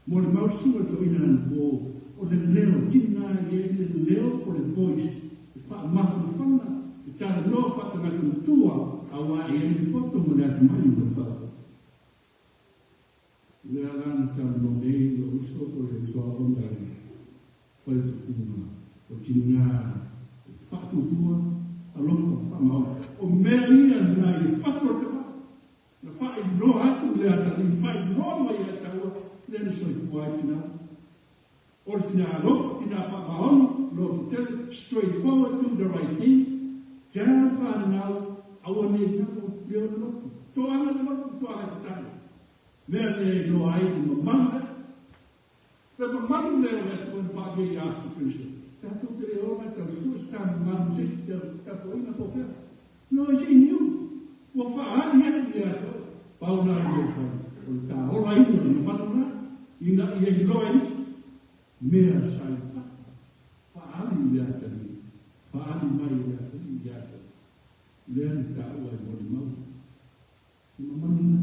Molimau susuga i le toeaina anapo o le leo tina e i ai le leo o le voice e faamafanafana, e talanoa faatagata matua aua e i ai le poto ma le atamai ma le faaaloalo. Lea la na talanoa nei lou uso o le uso aoga i le faletupuga o tina e faatuatua, alofa, faamaoni. O mea ia na i le fatu o le tama, na faailoa. talanoa mai ia taua, lea na soifua ai tina. O le tina alofa, tina faamaoni, loto tele, straight forward, do the right thing, tala fanau, aua ne i nalo leo le lotu. Toaga le lotu, toaga tatalo. Mea lea e iloa ai le mamalu lea. Le mamalu lea o le Atua na faalia ia Iesu Keriso. Tatou te le ola e tau sue se ta mamalu se isi tapuaiga po o fea. No, it's in you. Ua faaali atu ia te oe. Pau la le mea e fai, o le taolaina o le mamalu lena, ina ia iloa e nisi mea sa i fafo. Faaali i le atalii, faaali mai e le atalii ia te oe. Lea na taua e molimau. Le mamalu lena.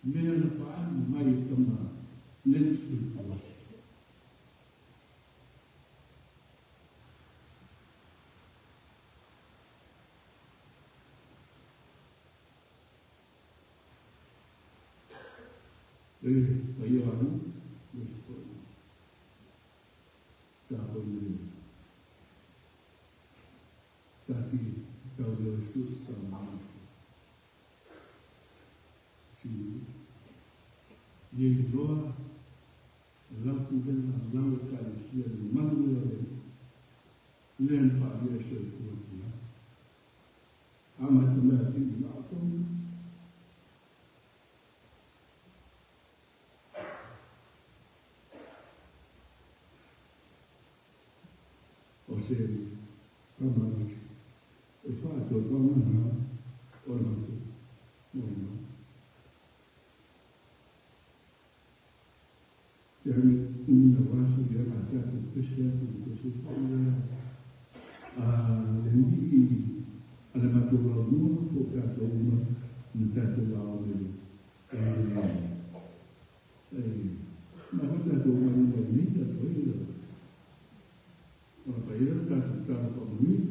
Mea na faaali mai e tama lea na soifua. E paia o Anu, aemaise foi tatou i le tati tau leo e sui sa mamalu. Si ia iloa lau pulega lau ekalesia le mamalu lea o le Alii, lea na faalia e soifua tina. A mata mea atu i mao tonu. O se tama e whaatoatoa ngā o le matou molimau. Te ame umi na waso ia la tatou pese atu i pese foi ia a le alii a le matou laulua po o tatou uma na tatou ao le e e na foi tatou uma i mai nei tatou ai la ona paia le tatou tala faamanuia.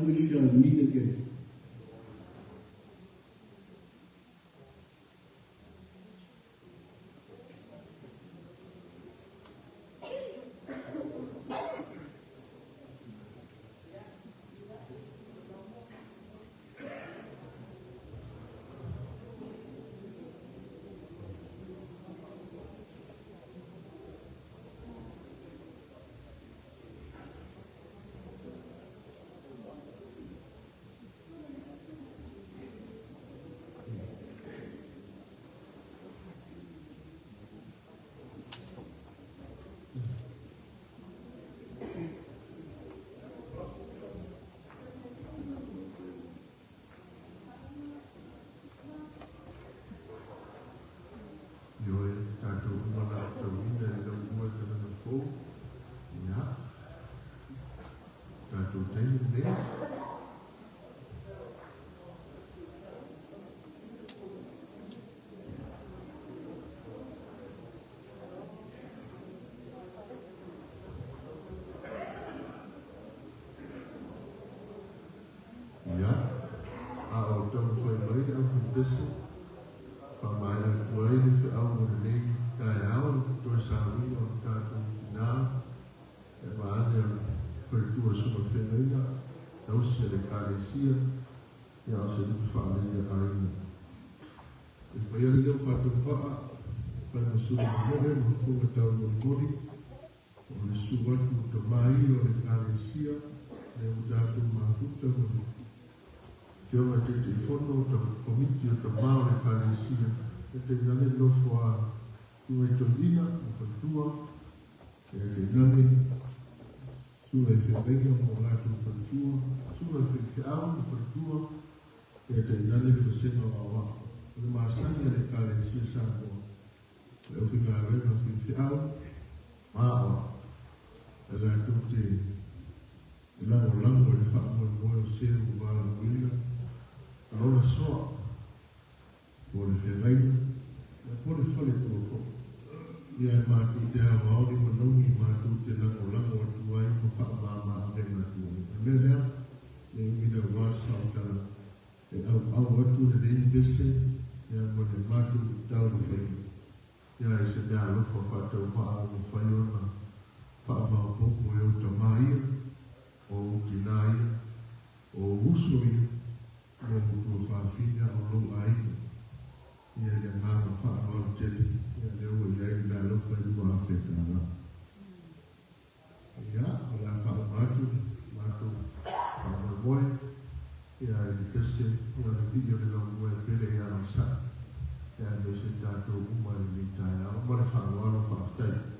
We shall meet again. Ioe, tatou uma na tauina i lau lua tausaga fou, ia, tatou taimi lenei. Ia, a o taumafai mai le aufaimpese, faamaea atu ai le feau o lenei taeao i le toe sauina o le tatou tina e vaeane o le faletua susuga feagaiga, tausi a le Ekalesia, ia a o se lupe faalelei a aiga. E fai ai le leo faatauvaa, fai ma sulu momoe ma fofoga taumolimoli, o le susu atu o tama ia o le Ekalesia, lea ua tatou mafuta ma le Afioga i Taitaifono o Komiti o Tama o le Ekalesia, e tainane le nofo a Susuga i Toeaina ma Faletua, e tainane Susuga i Feagaiga ma o latou faletua, Susuga i Faifeau ma Faletua, e tainane le Vasega o Aoao. O le masani a le Ekalesia Samoa, o le aufaigaluega faifeau ma aoao, e latou te lagolago i le faamoemoe o se ua valaauina lona soa po o le feagaiga po o le faletua foi. Ia e matou te aoao ni manogi matou te lagolago atu ai ma faamama avega atu ai. O le mea lea, ne i umi naua se faamatalaga. E auau atu lenei pese ia ma le matou taumafaiga ia i se meaalofa faatauvaa ua mafai ona faamaopoopo e ou tama ia, o ou tinā ia, o ou uso ia, ma ou tuafafine a o lou aiga ia i le agaga faaaloalo tele ia lea ua i ai le meaalofa e $2,000. Ia, o le a faauma atu le matou faamoemoe ia i le pese ia o le vii o le laumua e pele ia onosai ia aemaise tatou uma i lenei taeao. Ma le faaaloalo faafetai.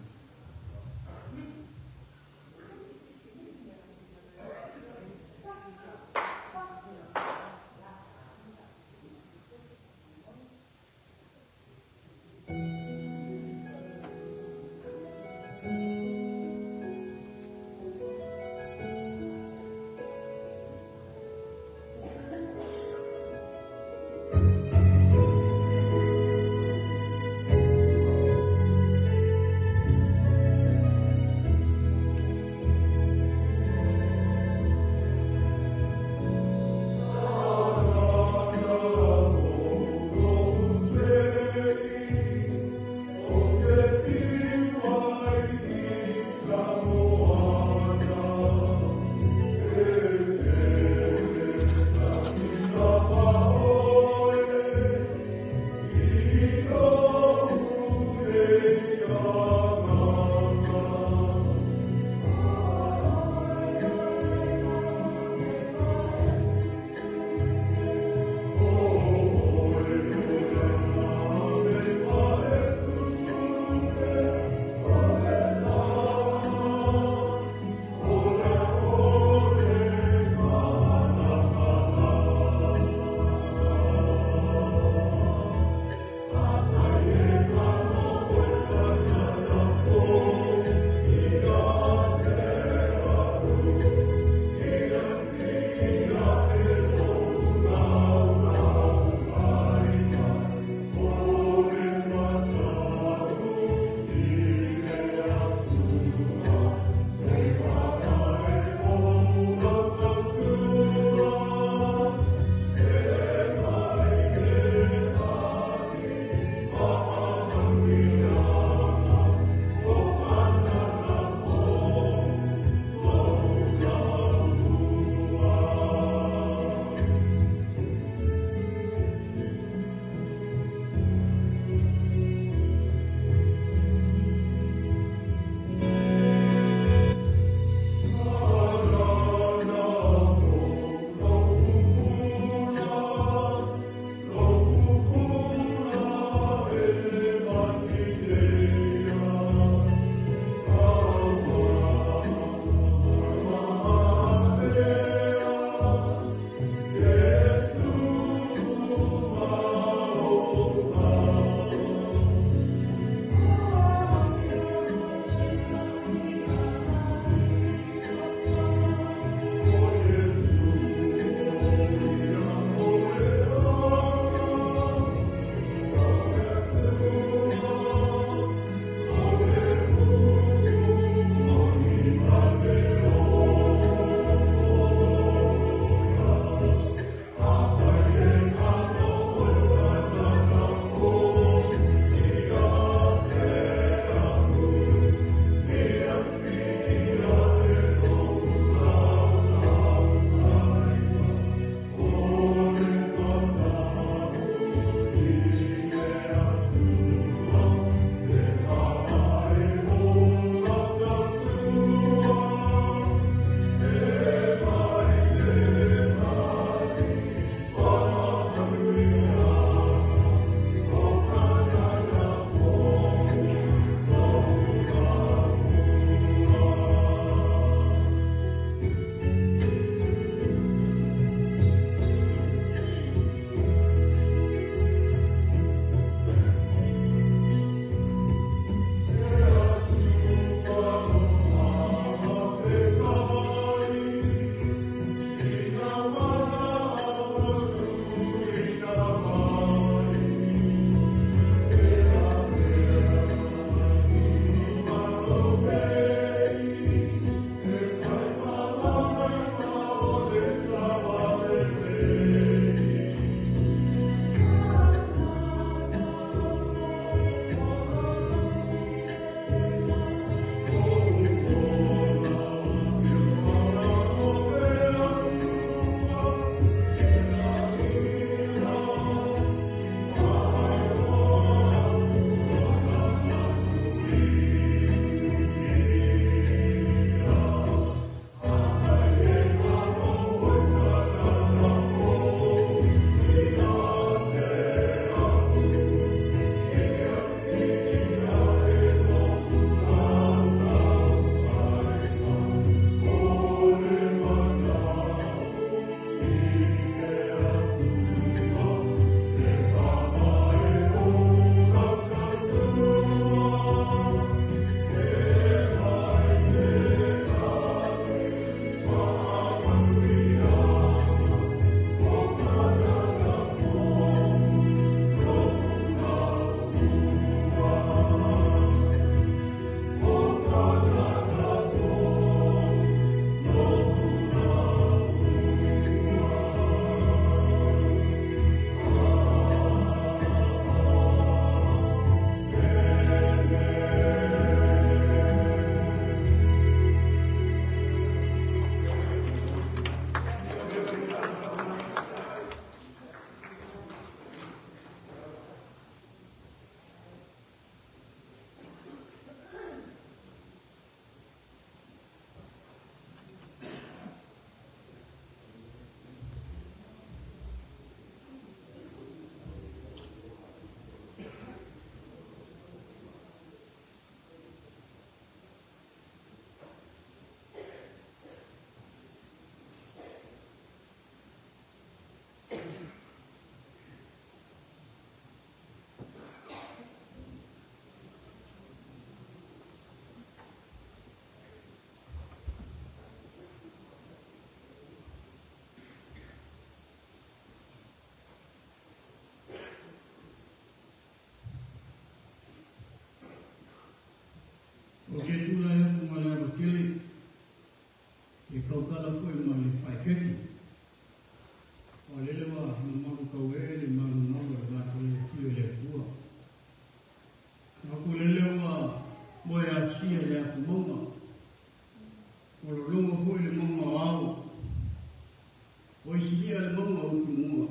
O isilia le maunga o utumua.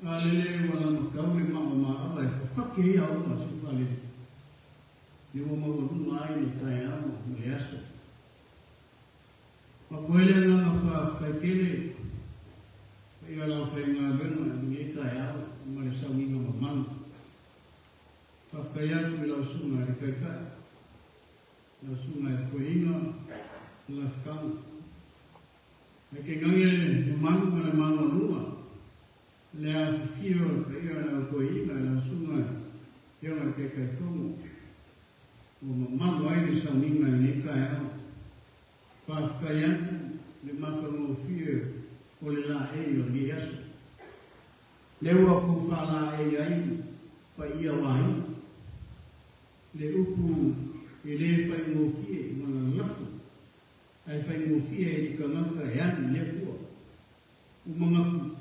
A lele ua lamakau le maa o maava e fafake ai aoga a Sufalele. Le ua maualuga ai le taeao ma le aso. Mapu ai le agaga faafetai tele paia o le aufaigaluega i lenei taeao ma le sauniga mamalu. Faafetai atu i lau susuga i le Taitai, lau susuga i le Toeaina Lafitaga. Ae tainane le mamalu ma le maualuga le afifio o le paia o le au toeaina i lau susuga i le Afioga i le Taitaifono ua mamalu ai le sauniga i lenei taeao. Faafetai atu le matagofie o le laei o lenei aso. Lea ua tou faalaei ai paia o aiga. Le upu e le faigofie ma lalafo, ae faigofie i le tagata e alu i le Atua. Ua manatu,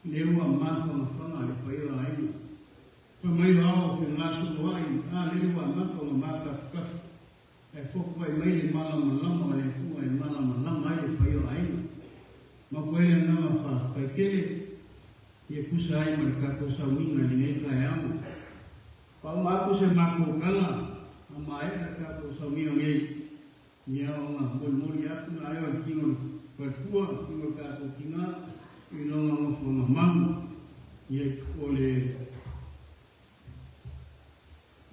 lea ua mafagafaga le paia o aiga. Fai mai o ao fegasoloai, a lele ua amata ona matafutafu. Ae fotuai mai le malamalama o le Atua e malamalama ai le paia o aiga. Mapu ai le agaga faafetai tele ia tusa ai ma le tatou sauniga i lenei taeao. Faauma atu se matou tala a maea le tatou sauniga nei, ia ona molimoli atu na ai o le tino o le faletua, le tino o le tatou tina i lona nofoaga malu, ia o le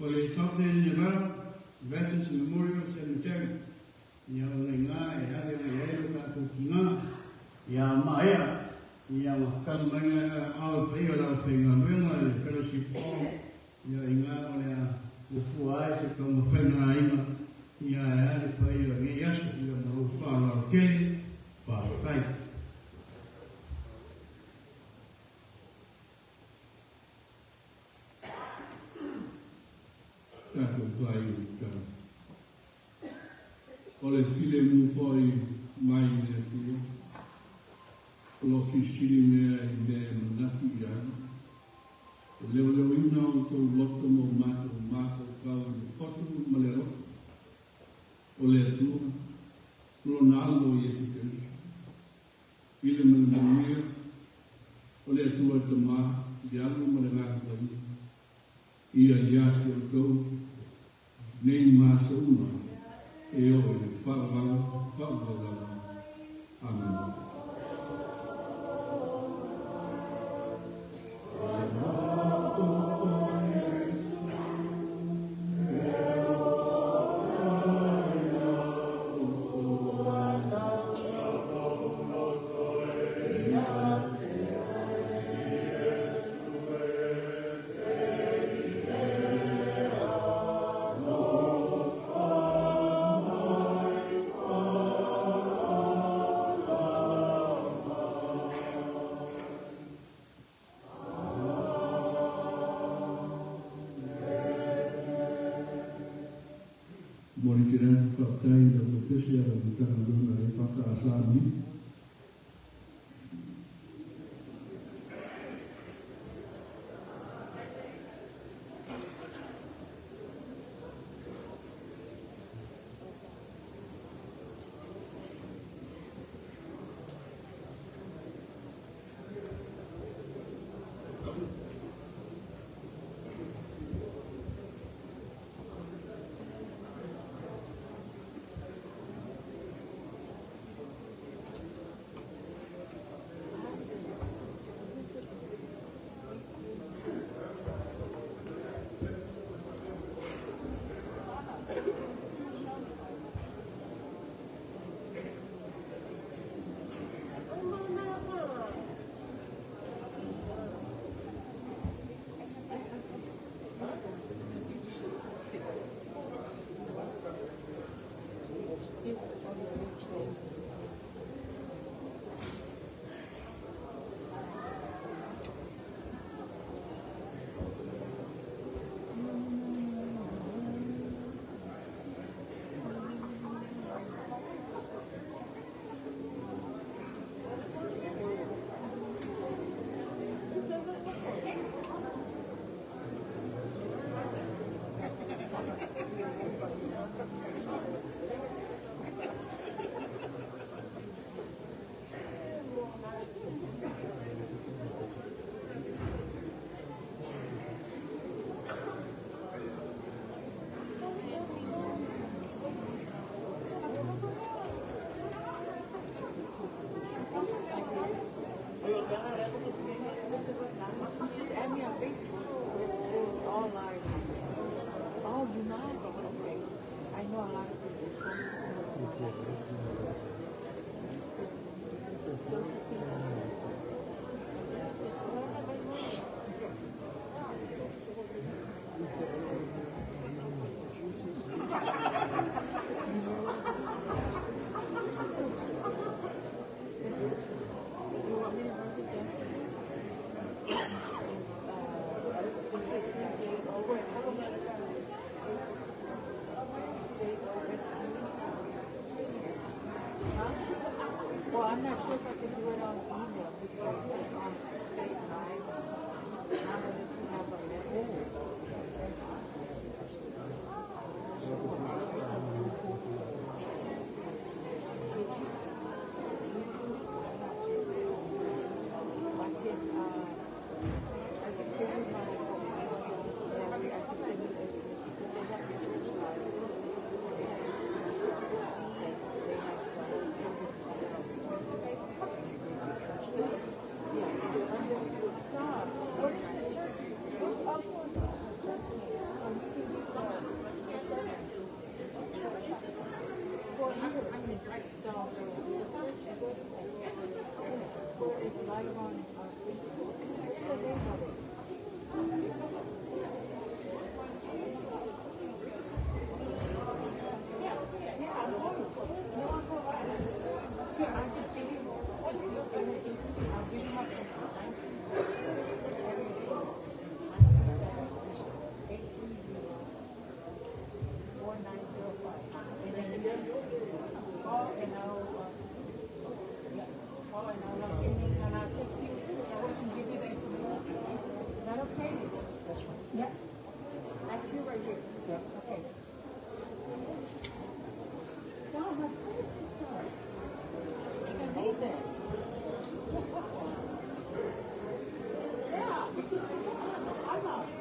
O le Southern Nevada Veterans Memorial Cemetery, ia ona i ina e ave mai ai lo tatou tina, ia maea, ia ona tali mai lea ao i paia o le aufaigaluega i le Fellowship Hall, ia i ina o le a fuafua ai se taumafaiga a aiga, ia e a le paia o lenei aso, ia ma lou faaaloalo tele, faafetai. Tatou fai i tau. O le filemu foi mai i le Atua, o lo o silisili mea i mea e manatu i ai, e leoleoina o outou loto ma o matou mafaufau i le poto ma le alofa o le Atua ma Lona Alo o Iesu Keriso, i le ma le manuia o le Atua e Tama, le Alo ma le Agaga Paia, ia ia te outou nei ma aso uma e oo i le faavavau faavavau lava. Amene. Momoli tele atu faafetai i lau pepese a lau Matagaluega e FKSA nei. live on Facebook. What's the name of it? Yeah, I'm going. No, I'm going. Here, I'll just give you. I'll give you my 830-4905. And then you call and I'll, yeah, call and I'll log in and I'll text you so I can give you the information. Is that okay? That's fine. Yeah. That's you right here. Yeah. Okay. Wow, how cool is this car? I like that. Yeah. I love it.